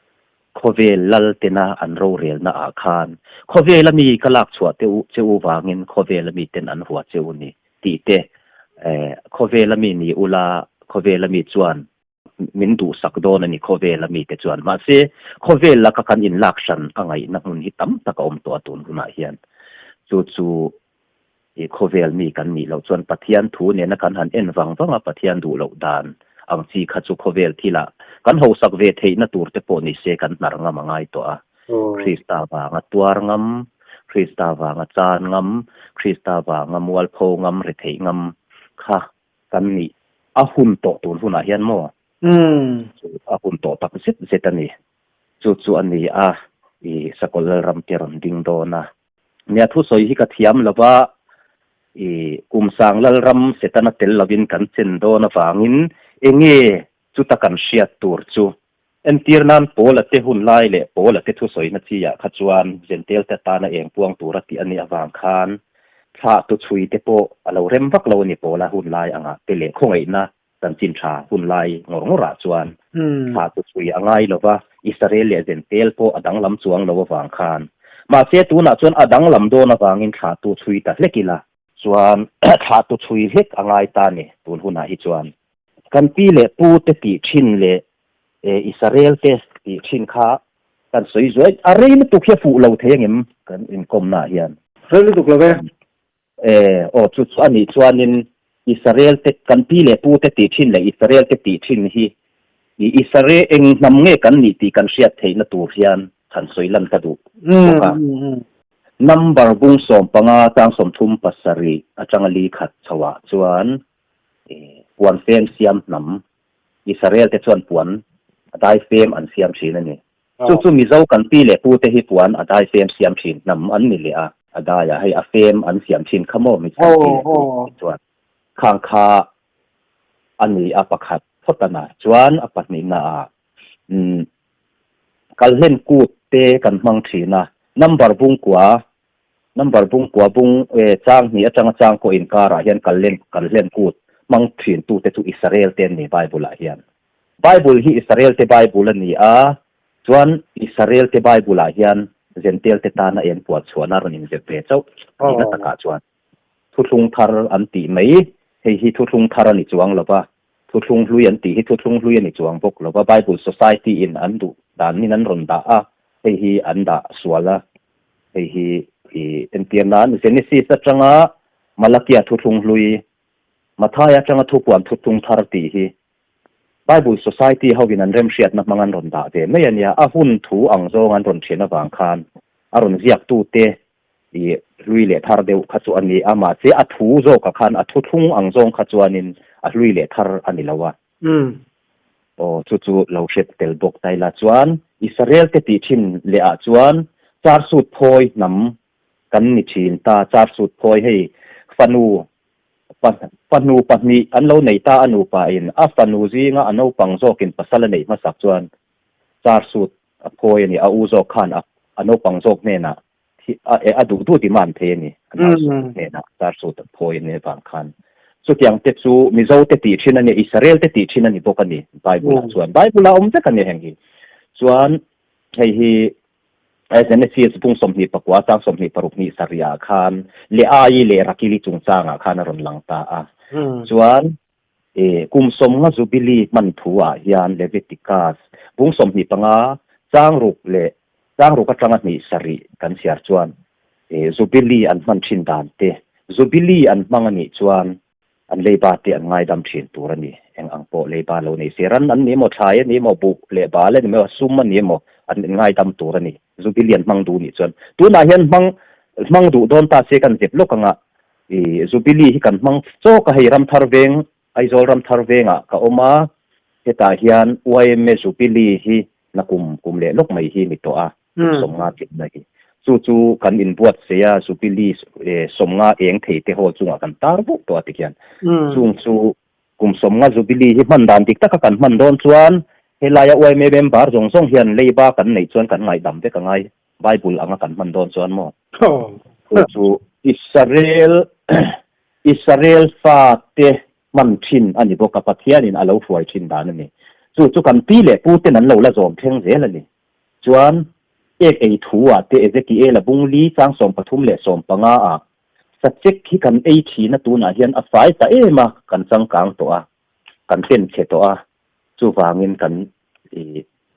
khawvel lal tena an rorelna ah khan khawvela mi ka lak chhuah te u che u vangin khawvela mi ten an hua che u ni tih te, eh, khawvela mi ni ula khawvela mi chuan min duhsak dawn a ni khawvela mi te chuan. Mahse, khawvel laka kan inlak hran a ngaihna hmun hi tam tak a awm tawh a tun hunah hian. Chu chu I khawvel mi kan nih loh chuan Pathian thu nena kan han en vang vang a, Pathian duh loh dan ang chi kha chu khawvel thilah kan hausak ve theihna tur te pawh ni se kan hnar ngam a ngai tawh a. Krista vanga tuar ngam, Krista vanga chan ngam, Krista vanga mualpho ngam, retheih ngam kha kan nih a hun tawh tun hunah hian maw? Chu a hun tawh tak zet zet a ni. Chu chu a ni a, i Sakawlh Lalram te rawn ding dawn a. Nia thusawi hi ka thiam lo va, i Kumsang Lalram Setana tel lovin kan chen dawn avangin enge chuta kan hriat tur chu? Entir nan Paula te hun lai leh Paula te thusawina chi ah kha chuan Jentail te atana eng puang tura tih a nih avang khan thlahtu chhui te pawh a lo rem vak lo a ni Paula hun lai angah te leh khawngaihna Chanchin tha hun lai ngawr ngawrah chuan thla chu chhui a ngai lo va, Israel leh Zentel pawh a danglam chuang lo avang khan. Mahse tunah chuan a danglam dawn avangin thla tu chhui ta hlek ila. Chuan thla tu chhui hlek a ngai ta ni tun hunah hi chuan. Kan pi leh pu te tih thin leh Israel te tih thin kha kan sawi zuai a rei lutuk hi a fuh lo thei angem kan inkawmnaah hian. Rei lutuk lo e. E, aw, chu chu a nih chuanin Israel te, kan pi leh pu te tih thin leh Israel te tih thin hi i Israel eng hnam nge kan nih tih kan hriat theihna tur hian han sawi lan ka duh bawk a. Number bung 15 chang 37 atanga li khat chhoah chuan puan fem siam hnam Israel te chuan puan a dai fem an siam thin a ni. Chu chu Mizo kan pi leh pu te hi puan a dai fem siam thin hnam an ni leh a, a dai ah hei a fem an siam thin kha maw Mizo kan pi leh pu te chuan khang kha a ni a pakhat phawt a na chuan a pahnihna ah umm kalhlen kut te kan hmang thin a number bungkua number bungkua bung e chang hnih atanga chang pawh inkar ah hian kalhlen kalhlen kut hmang thin tu te chu Israel te an ni Bible ah hian. Bible hi Israel te Bible a ni a, chuan Israel te Bible ah hian Jentail te tana eng puan chhuahna a rawn inzep ve chauh nihna takah chuan Thuthlung Thar an tih mai, hei hi Thuthlung Thar a ni chuang lo va, Thuthlung Hlui an tih hi Thuthlung Hlui a ni chuang bawk lo va, Bible Society in an duh danin an rawn dah a, hei hi an dah sual a, hei hi i entir nan Genesis atanga Malakia Thuthlung Hlui, Mathaia atanga Thupuan Thuthlung Thar tih hi Bible Society hovin an remhriatna hmang an rawn dah ve mai a nia, a hun thu ang zawng an rawn thian avang khan a rawn ziaktute i hlui leh thar deuh kha chu a ni a, mahse a thu zawkah khan a thuthlung ang zawng kha chuanin a hlui leh thar a ni lo a. Aw, chu chu lo hre tel bawk ta ila chuan Israel te tih thin leh ah chuan char sut phawi hnam kan ni thin ta, char sut phawi hei fanu Fanu pahnih an lo nei ta a nupa in a fanu zinga a naupang zawkin pasal a neih hmasak chuan car suit a phawi a ni. A u zawk khan a a naupang zawk hnenah a duh duh demand thei a ni. A nau suit hnenah car suit a phawi a nih avang khan chutiang te chu Mizo te tih thin a ni, Israel te tih thin a ni bawk a ni Bible ah chuan. Bible ah awm vek a ni heng hi. Chuan hei hi Genesis bung 29 chang 26 hnih sarih ah khan Leai leh Rakili chungchangah khan a rawn lang ta a. Chuan kum 50 Jubilee hman thu ah hian Leviticus bung 25 chang ruk leh chang ruk atanga hnih sarih kan chhiar chuan Jubilee an hman thin dan te, Jubilee an hmang a nih chuan An leiba te an ngaidam thin tur a ni. Eng ang pawh leiba lo nei se, ran an ni emaw, thlai a ni emaw, buh leh bal a ni emaw, sum a ni emaw, an ngaidam tur a ni. Zubi lian hmang duh nih chuan. Tunah hian hmang hmang duh dawn ta se kan zep lawk anga i Zubili hi kan hmang chawk a, hei Ramthar veng, Aizawl Ramthar vengah ka awm a, hetah hian yma Zubili hi nakum kum leh lawk mai hi ni tawh a. Kum 50 tlinna hi. Chu chu kan inbuatsaih a, Jubilee 50 eng thei te hall chungah kan tar vuk tawh a ti khian. Chung chu kum 50 Jubilee hi hman dan dik taka kan hman dawn chuan helaia yma member zawng zawng hian leiba kan neih chuan kan ngaihdam vek a ngai, Bible anga kan hman dawn chuan maw? Chu chu Israel Israel fate hman thin a ni bawk a, Pathianin a lo hruai thin dan a ni. Chu chu kan pi leh pu ten an lo la zawm thleng zel a ni. Chuan, ek ei thu ah te Ezekiel-a bung li chang 35 leh 15 ah sachek hi kan ei thin a tunah hian a fai ta em a, kan changkang tawh a, kan ten chhe tawh a, chuvangin kan i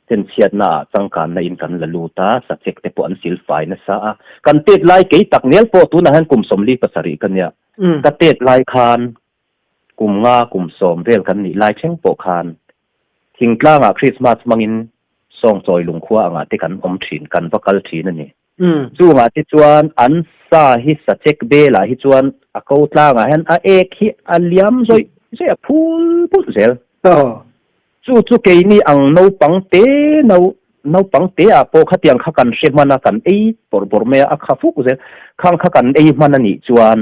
tenchhiatna ah changkanna in kan la lut a, sachek te pawh an sil fai nasa a. Kan tet lai kei tak nel pawh tunah hian kum 47 ka nia, ka tet lai khan kum nga kum 10 vel kan nih lai thleng pawh khan thingtlangah Krismas hmangin Sawngchawi lungkhua angah te kan awm thin, kan va kal thin a ni. Chungah te chuan an sa hi sachek belah hi chuan a ko tlangah hian a ek hi a liam zawih zawih a phul phulh zel. Chu chu keini ang naupang te no naupang te ah pawh khatiang kha kan hre hman a, kan ei bawrh bawrh mai a, a kha fuk zel. Khang kha kan ei hman a nih chuan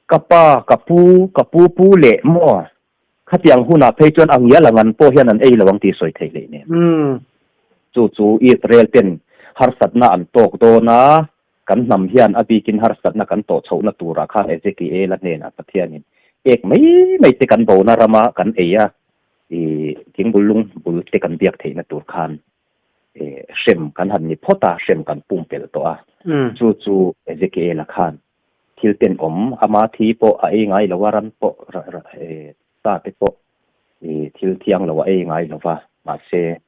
ka pa, ka pu, ka pu pu leh maw khatiang hunah phei chuan a ngial ang an pawh hian an ei lo ang tih sawi theih leh nen. Chu chu Israel ten harsatna an tawk dawn a, kan hnam hian a bikin harsatna kan tawh chhohna turah khan Ezekiel-a hnenah Pathianin ek mai mai te kan bona rama kan ei a, i thingbul lung bul te kan biak theihna tur khan hrem kan han ni phawt a, hrem kan pumpelh tawh a. Chu chu Ezekiel-a khan thil tenawm, ama thi pawh a ei ngai lo a, ran pawh sa te pawh thil thiang lo a ei ngai lo va, mahse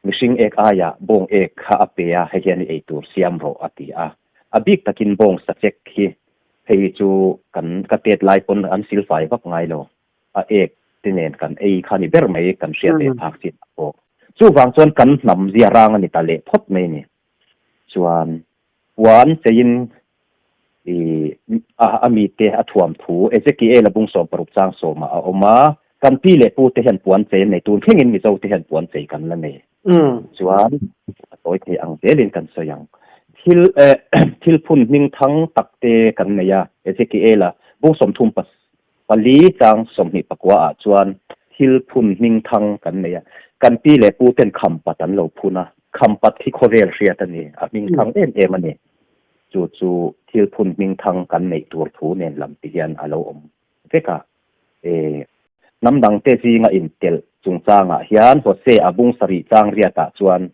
mihring ek aiah bawng ek kha a pe a, hei hian i ei tur siam rawh a ti a. A bik takin bawng sachek hi hei chu kan ka tet lai pawn an silfai vak ngai lo, a ek te nen kan ei kha ni ber mai kan hriat ve phak chin ah pawh. Chuvang chuan kan hnam zia rang a ni ta leh phawt mai ni. Chuan Puan cheiin i a mite a thuam thu Ezekiel-a bung 60 chang sawmah a awm a, kan pi leh pute hian puan chei an nei, tun thlengin Mizote hian puan chei kan la nei. Chuan a tawi thei ang zelin kan sawi ang. Thil thil phun hming thang tak te kan nei a, Ezekiel-a bung 34 chang 24 ah chuan thil phun hming thang kan nei a, kan pi leh pu ten khampat an lo phun a, khampat hi khawvel hriat a ni, a hming thang em em a ni. Chu chu thil phun hming thang kan neih tur thu nen lam ti hian a lo awm vek a. E, hnam dang te zinga intelh chungchangah hian Hosea bung sarih chang riatah chuan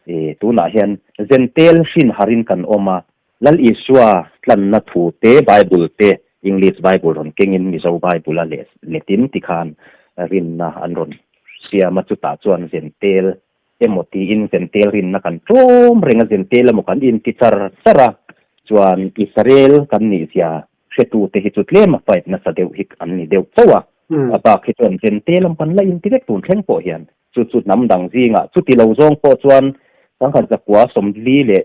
e, tunah hian Zentel hrin harin kan awm a, Lal Isua tlanna thu te, Bible te, English Bible rawn kengin Mizo Bible a leh letin tikhan rinna an rawn siam a, chutah chuan Zentel emaw tiin Zentel rinna kan tlawm reng a, Zentel emaw kan inti char char a, chuan Israel kan nihzia hretute hi chu tlem a fight nasa deuh hi an ni deuh chauh a, a bak hi chuan Zentel emaw kan la inti vek tun thleng pawh hian chu chu hnam dang zingah chuti lo zawng pawh chuan 1947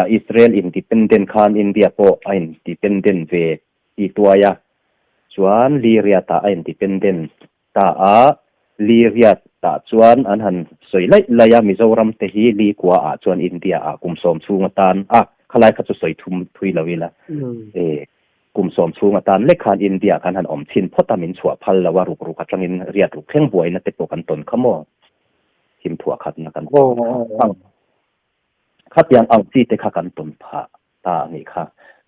ah Israel independent khan India pawh a independent ve tih tuai a, chuan Liriat ah a independent ta a, Liriat ah chuan an han sawi laih laih a, Mizoram te hi Li kua ah chuan India ah kum 10 chhung atan a, khalai kha chu sawi thum thui lo ila, e kum 10 chhung atan lek khan India ah khan han awm chhin phawt a, min chhuah phal lo a, ruk ruk atangin riat ruk thleng buaina te pawh kan tawn kha maw, thim thuah khatna kan tawn kha. Khatiang ang chi te kha kan tawn phah ta a nih kha.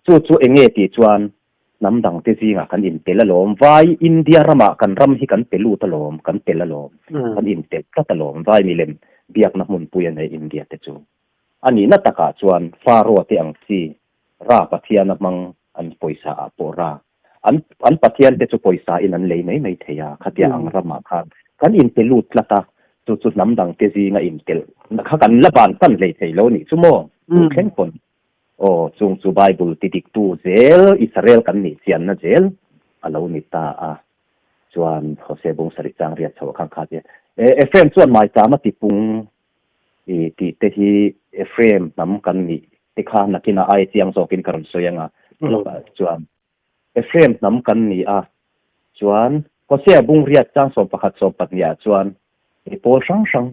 Chu chu eng nge tih chuan hnam dang te zingah kan intel alawm. Vai India ramah kan ram hi kan pe lut alawm, kan tel alawm, kan intel tlat alawm. Vai milem biakna hmunpui a nei India te chu. A nihna takah chuan Pharaoh te ang chi Ra Pathiana hmang an pawisa ah pawh Ra an an Pathian te chu pawisa in an lei mai mai thei a, khatia ang ramah khan kan inpe lut tlat a, chu chu hnam dang te zinga intelh kha kan la ban san hlei thei lo nih chu maw? Chu thleng pawn aw chung chu Bible ti dik tu zel Israel kan nih chianna zel a lo ni ta a, chuan Hosea bung sarih chang riat chhoh khan kha tia Ephraim chuan maicham a ti pung i tih te hi Ephraim hnam kan nih te kha nakinah ai chiang zawkin ka rawn sawi ang a, chuan Ephraim hnam kan ni a, chuan Hosea bung riat chang 11 14 ah chuan i pawl hrang hrang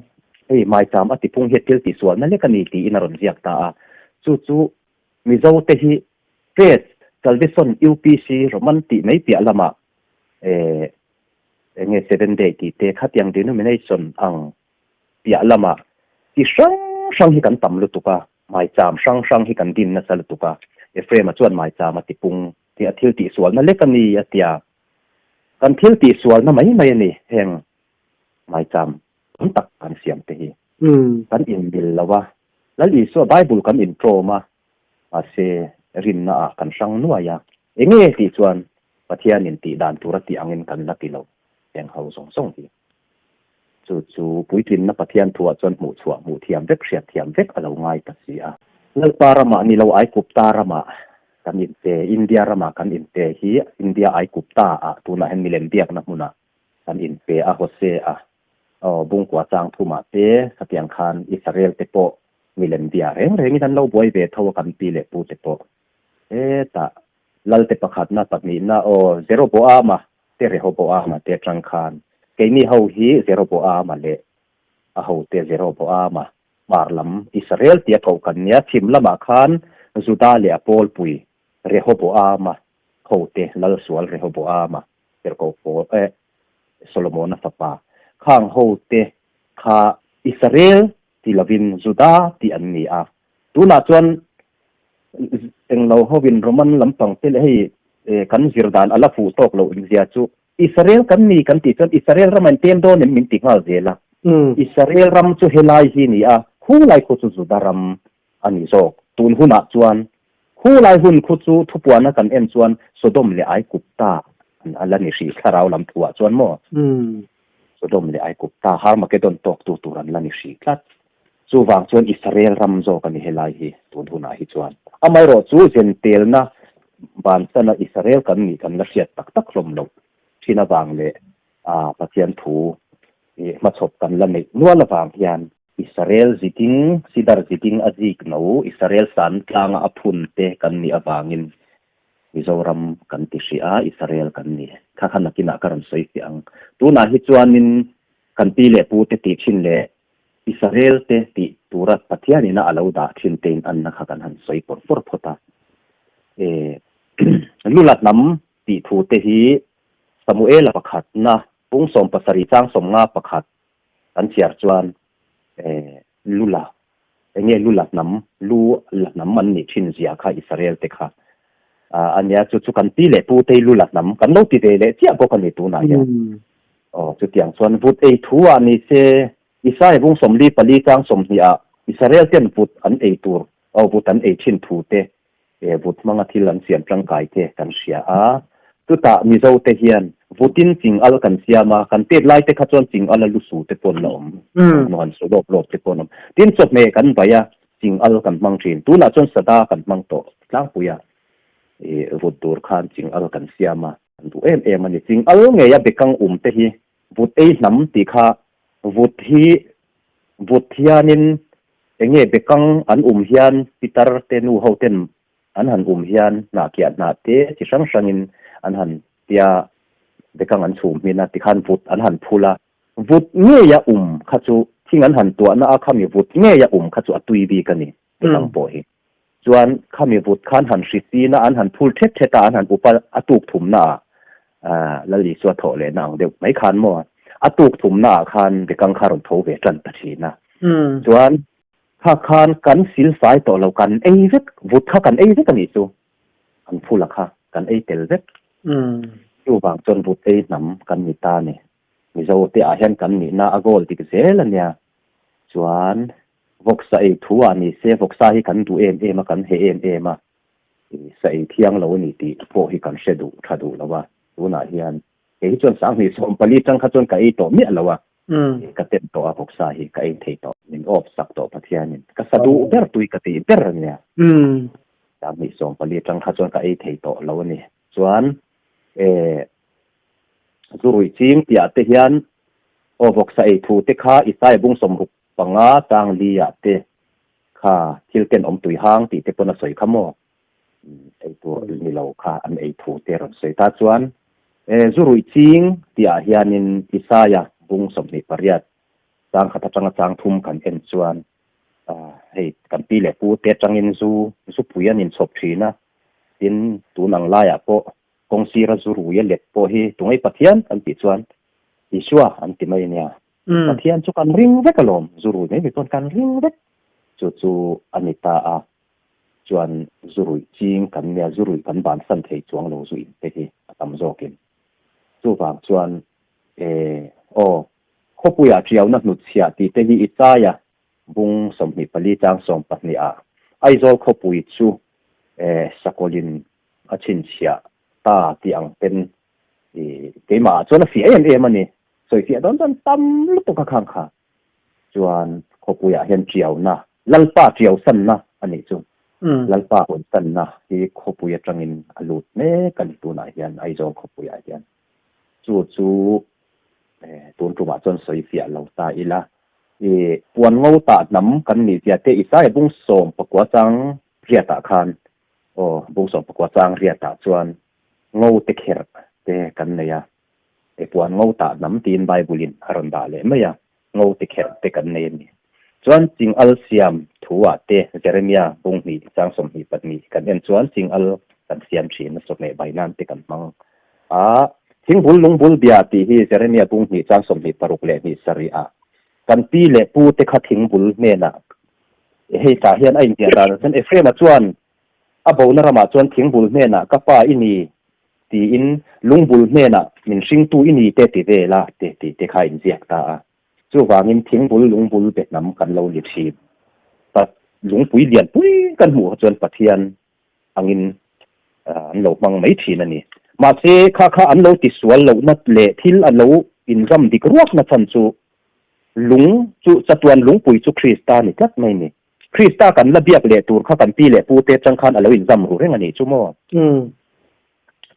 hei maicham a tipung hi thil tihsualna lek a ni tiin a rawn ziak ta a, chu chu Mizo te hi Faith, Salvation, UPC, Roman tih mai piah lamah eh enge Seven Day tih te khatiang denomination ang piah lamah chi hrang hrang hi kan tam lutuk a, maicham hrang hrang hi kan din nasa lutuk a, Ephraim-a chuan maicham a tipung tih a thil tihsualna lek a ni a tia. Kan thil tihsualna mai mai a ni heng Maicham tam tak kan siam te hi kan inmil lo a, Lal Isua Bible kan intawm a, mahse rinna ah kan hrang nuai a, enge tih chuan Pathianin tih dan tur a tih angin kan la ti lo heng ho zawng zawng hi. Chu chu puitlinna Pathian thuah chuan hmuhchhuah, hmuhthiam vek, hriatthiam vek a lo ngai ta si a. Lalpa ramah ni lo Aikupta ramah kan inte, India ramah kan inte hi India Aikupta ah tunah hian milem biakna hmunah kan inpe a, Hosea aw bungkua chang thumah te khatiang khan Israel te pawh milem bia reng rengin an lo buai ve tho a kan pi leh pu te pawh. Hetah Lalte pakhatna pahnihna aw Jeroboama te Rehoboama te atang khan keini ho hi Jeroboama leh a hote Jeroboama hmar lam Israel tia koh kan nia chhim lamah khan Juda leh a pawlpui Rehoboama hote Lalsual Rehoboama Tirhkoh pawl eh Solomona fapa khang hote kha Israel ti lovin Juda tih an ni a. Tunah chuan englo hovin Roman lampang te leh hei kan zir dan a la fuh tawk loh zia chu Israel kan ni kan tih chuan Israel ram a inpem dawn em min ti nghal zel a. Israel ram chu helai hi ni a, khulai khu chu Juda ram a ni zawk. Tun hunah chuan Khulai hun khu chu thupuana kan en chuan Sodom leh Aikupta an a la ni hrih thlarau lam thuah chuan maw? Sodom leh Aikupta Harmagedon tawktu tur an la ni hrih tlat. Chuvang chuan Israel ram zawk a ni helai hi tun hunah hi chuan. Amaherawh chu zentelna bansana Israel kan nih kan la hriat tak tak hlawm loh thin avang leh Pathian thu hmachhawp kan la neih nual avang hian Israel ziking, Sidar ziking a zik no, Israel san tlanga a phun te kan nih avangin Mizoram kan ti hrih a, Israel kan ni. Kha kha nakinah ka rawn sawi fiah ang. Tunah hi chuanin kan pi leh pu te tih thin leh Israel te tih tura Pathian ina a lo dah thin te in anna kha kan han sawi pawr pawr phawt a. E Lula hnam tih thu te hi Samuela pakhatna pung 17 chang 51 Kan chhiar chuan Lula, enge Lula hnam, Lu la hnam an nih thin zia kha Israel te kha a nia, chu chu kan pi leh pu tei Lula hnam kan lo ti ve leh chiah bawk a ni tunah hian. Aw, chutiang chuan vut ei thu ah ni se, Isai vung 44 chang 20 ah Israel ten vut an ei tur, aw vut an ei thin thu te He vut hmanga thil an siam tangkai te kan hria a, chutah Mizo te hian vutin ching al kan siam a, kan pet lai te kha chuan ching al a lusu te pawh an la awm, thawmhnaw han su lawp lawp te pawh an awm. Tin, chawhmeh kan baih a, ching al kan hmang thin. Tunah chuan sada kan hmang tawh tlangpui a, ih vut tur khan ching al kan siam a, kan duh em em a ni. Ching al ngei a bekang um te hi vut ei hnam tih kha vut hi vut hianin Enge bekang an um hian pitar te nu ho ten an han um hian hnah kiah hnah te chi hrang hrangin an han tia bekang an chhum hmin a tikhan vut an han phul a, vut ngeia um kha chu thing an han tuahna a khami vut ngeia um kha chu a tui bik a ni bekang pawh hi. Chuan khami vut khan han hrisin a an han phul thet thet a an han up a a tuk thumna ah Lal Isua thawh lehna ang deuh mai khan maw a tuk thumna ah khan bekang kha rawn tho ve tan ta thin a. Chuan kha khan kan silfai tawh lo kan ei vek vut kha kan ei vek a nih chu an phula kha kan ei tel vek. Chuvang chuan vut ei hnam kan ni ta a ni. Mizo te ah hian kan nihna a goal dik zel a nia. Chuan Vawksa ei thu ah ni se, vawksa hi kan duh em em a, kan he em em a, sa ei thiang lo a ni tih pawh hi kan hre duh tha duh lo a, tunah hian kei hi chuan 2014 tang kha chuan ka ei tawh miah lo a, ka tem tawh a vawksa hi ka ei thei tawh, min off sak tawh Pathianin, ka sa duh ber tui ka tih ber a nia, 2014 tang kha chuan ka ei thei tawh lo a ni, chuan eh zu ruih ching tih ah te hian aw vawksa ei thu te kha Isaiah bung 60 panga chang li ah te kha thil ten awm tui hang tih te pawn a sawi kha maw? Ei tur ni lo kha an ei thu te rawn sawi ta chuan e zu ruih ching tih ah hianin Isaia bung 28 chang khat atanga chang thum kan en chuan hei kan pi leh pu te atangin zu zu pui an inchhawp thin a, tin tun ang laiah pawh kawng sira zu rui a let pawh hi tungai Pathian kan tih chuan Isua an ti mai ania. Pathian chu kan ring vek alawm, zu rui mai mai pawn kan ring vek. Chu chu a ni ta a, chuan zu ruih ching kan nia, zu ruih kan bansan thei chuang lo zu in te hi a tam zawkin. Chuvang chuan e aw, Khawpuiah ṭiauna hnutchhiah tih te hi Isaia bung 24 chang 12 ah Aizawl khawpui chu sakawlin a chhinchhiah ta tih ang ten keimah ah chuan a fiah em em a ni. Sawifiah dawn chuan tam lutuk a khang kha chuan khawpuiah hian ṭiauna, Lalpa ṭiausanna a nih chu. Lalpa hawnsanna hi khawpui aṭangin a lut mek a ni tunah hian Aizawl khawpuiah hian. Chu chu tun tumah chuan sawi fiah lo ta ila. I puan ngo tah hnam kan nih zia te Isaia bung 19 chang riatah khan aw bung 19 chang riatah chuan ngo te kherh te kan nei a. I puan ngo tah hnam tiin Bible in a rawn dah leh mai a, ngo te kherh te kan nei a ni. Chuan ching al siam thu ah te Jeremia bung hnih chang 24 kan en chuan ching al kan siam thin a sawhmeh bai nan te kan hmang a. Thingbul lungbul bia tih hi Jeremia bung hnih chang 26 leh hnih sarih ah kan pi leh pu te kha thingbul hnenah hei tah hian a inziah dan ah chuan Ephraim-a chuan a bona ramah chuan thingbul hnenah ka pa i ni tiin lungbul hnenah min hringtu i ni te ti vel a te tih te kha a inziak ta a. Chuvangin thingbul lungbul be hnam kan lo ni thin. Pa lungpui lianpui kan hmuh kha chuan Pathian angin an lo hmang mai thin a ni. Mahse kha kha an lo tisual lohna leh thil a lo inzam dik ruakna chhan chu lung chu chatuan lungpui chu Krista ni tlat mai ni. Krista kan la biak leh tur kha kan pi leh pu te atang khan a lo inzam ru reng a nih chu maw?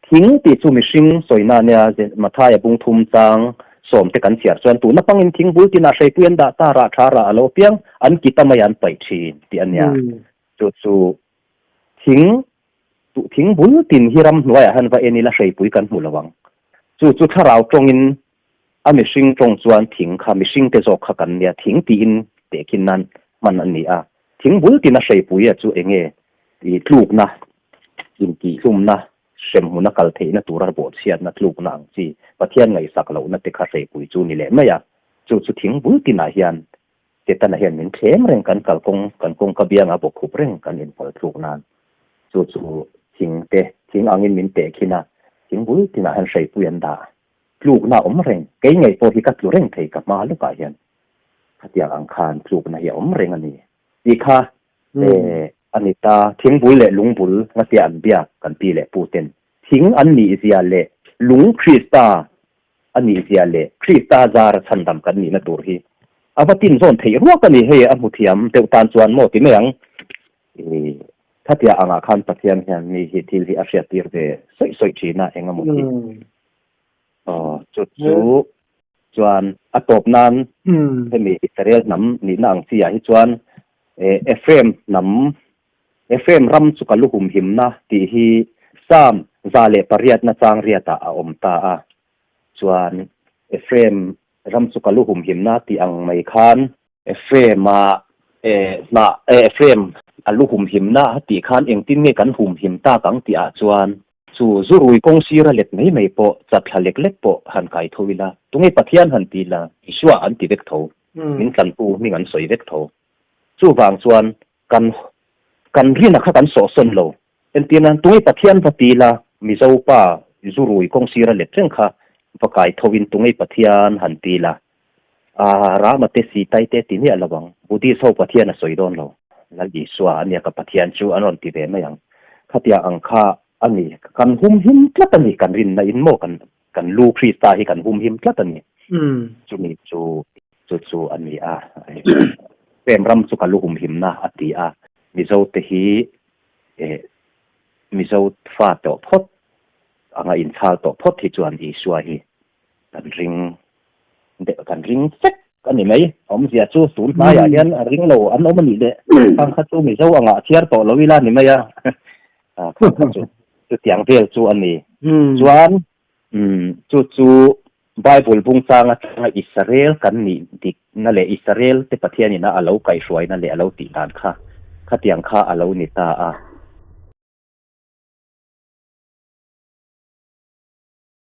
Thing tih chu mihring sawina nia Mathaia bung thum chang sawm te kan chhiar chuan tuna pangin thing bul tinah hreipui an dah ta rah tha rah a lo piang an ki ta mai an paih thin tih a nia. Chu chu thing thing bul tin hi ram hnuaiah hian va en ila hreipui kan hmu lo ang. Chu chu thlarau tawngin a mihring tawng chuan thing kha mihring te zawk kha kan nia thing tiin tehkhin nan hman a ni a. Thing bul tina hreipui a chu enge i tlukna intihhlumna hremhmuna kal theihna tura bawhchhiatna tlukna ang chi Pathian ngaihsak lohna te kha hreipui chu ni leh mai a. Chu chu thing bul tinah hian Setana hian min thlem reng kan kalkawng kan kawngka bianga bawkkhup reng kan inpal tluk nan chu chu thing te thing angin min tehkhin a, thing bul tinah hian hreipui an dah tlukna a awm reng, kei ngei pawh hi ka tlu reng thei ka hma lawkah hian khatiang ang khan tlukna hi a awm reng a ni tih kha a ni ta. Thing bul leh lung bul ngatia an biak kan pi leh pu ten thing an nih zia leh lung Krista a nih zia leh Krista zara chhandam kan nihna tur hi a va tin zawn theih ruak a ni. Hei a hmu thiam deuh tan chuan maw ti mai ang. I khatia angah khan Pathian hian mi hi thil hi a hriattir ve sawi sawi thin a, eng emaw hi. Aw, chu chu chuan a tawp nan hemi Israel hnam nihna ang chi ah hi chuan Ephraim hnam, Ephraim ram chu ka lu humhimna tih hi Psalm 108 na chang riatah a awm ta a. Chuan Ephraim ram chu ka lu humhimna tih ang mai khan Ephraim-a hnah Ephraim a lu humhimna a tih khan engtin nge kan humhim tak ang tih ah chuan chu zurui kawng sira let mai mai pawh chatthla lek lek pawh han kai tho ila tunge Pathian han ti ila Isua an ti vek tho min tlantu hming an sawi vek tho chuvang chuan kan kan rina kha kan sawhsawn lo Entir nan, Tunge Pathian va ti la, Mizo pa zurui kawng sira let reng kha va kai tho in Tunge Pathian han ti la, a Rama te Sitai te ti miah lo ang, Buddhist ho Pathian a sawi dawn lo, Lal Isua a nia ka Pathian chu an rawn ti ve mai ang. Khatia ang kha a ni, kan humhim tlat a ni, kan rinna in maw kan kan lu Krista hi kan humhim tlat a ni. Chumi chu chu chu a ni a, Pem ram chu ka lu humhimna a ti a, Mizo te hi eh Mizo fa tawh phawt anga inchhal tawh phawt hi chuan Isua hi kan ring deuh kan ring vek a ni mai. Awmzia chu tun hnaiah hian a ring lo an awm a nih leh khang kha chu Mizo angah chhiar tawh lo ila ni mai a, khang kha chu chutiang vel chu a ni. Chuan Chu chu Bible bungchang atanga Israel kan nih dikna leh Israel te Pathian ina a lo kaihhruaina leh a lo tih dan kha khatiang kha a lo ni ta a.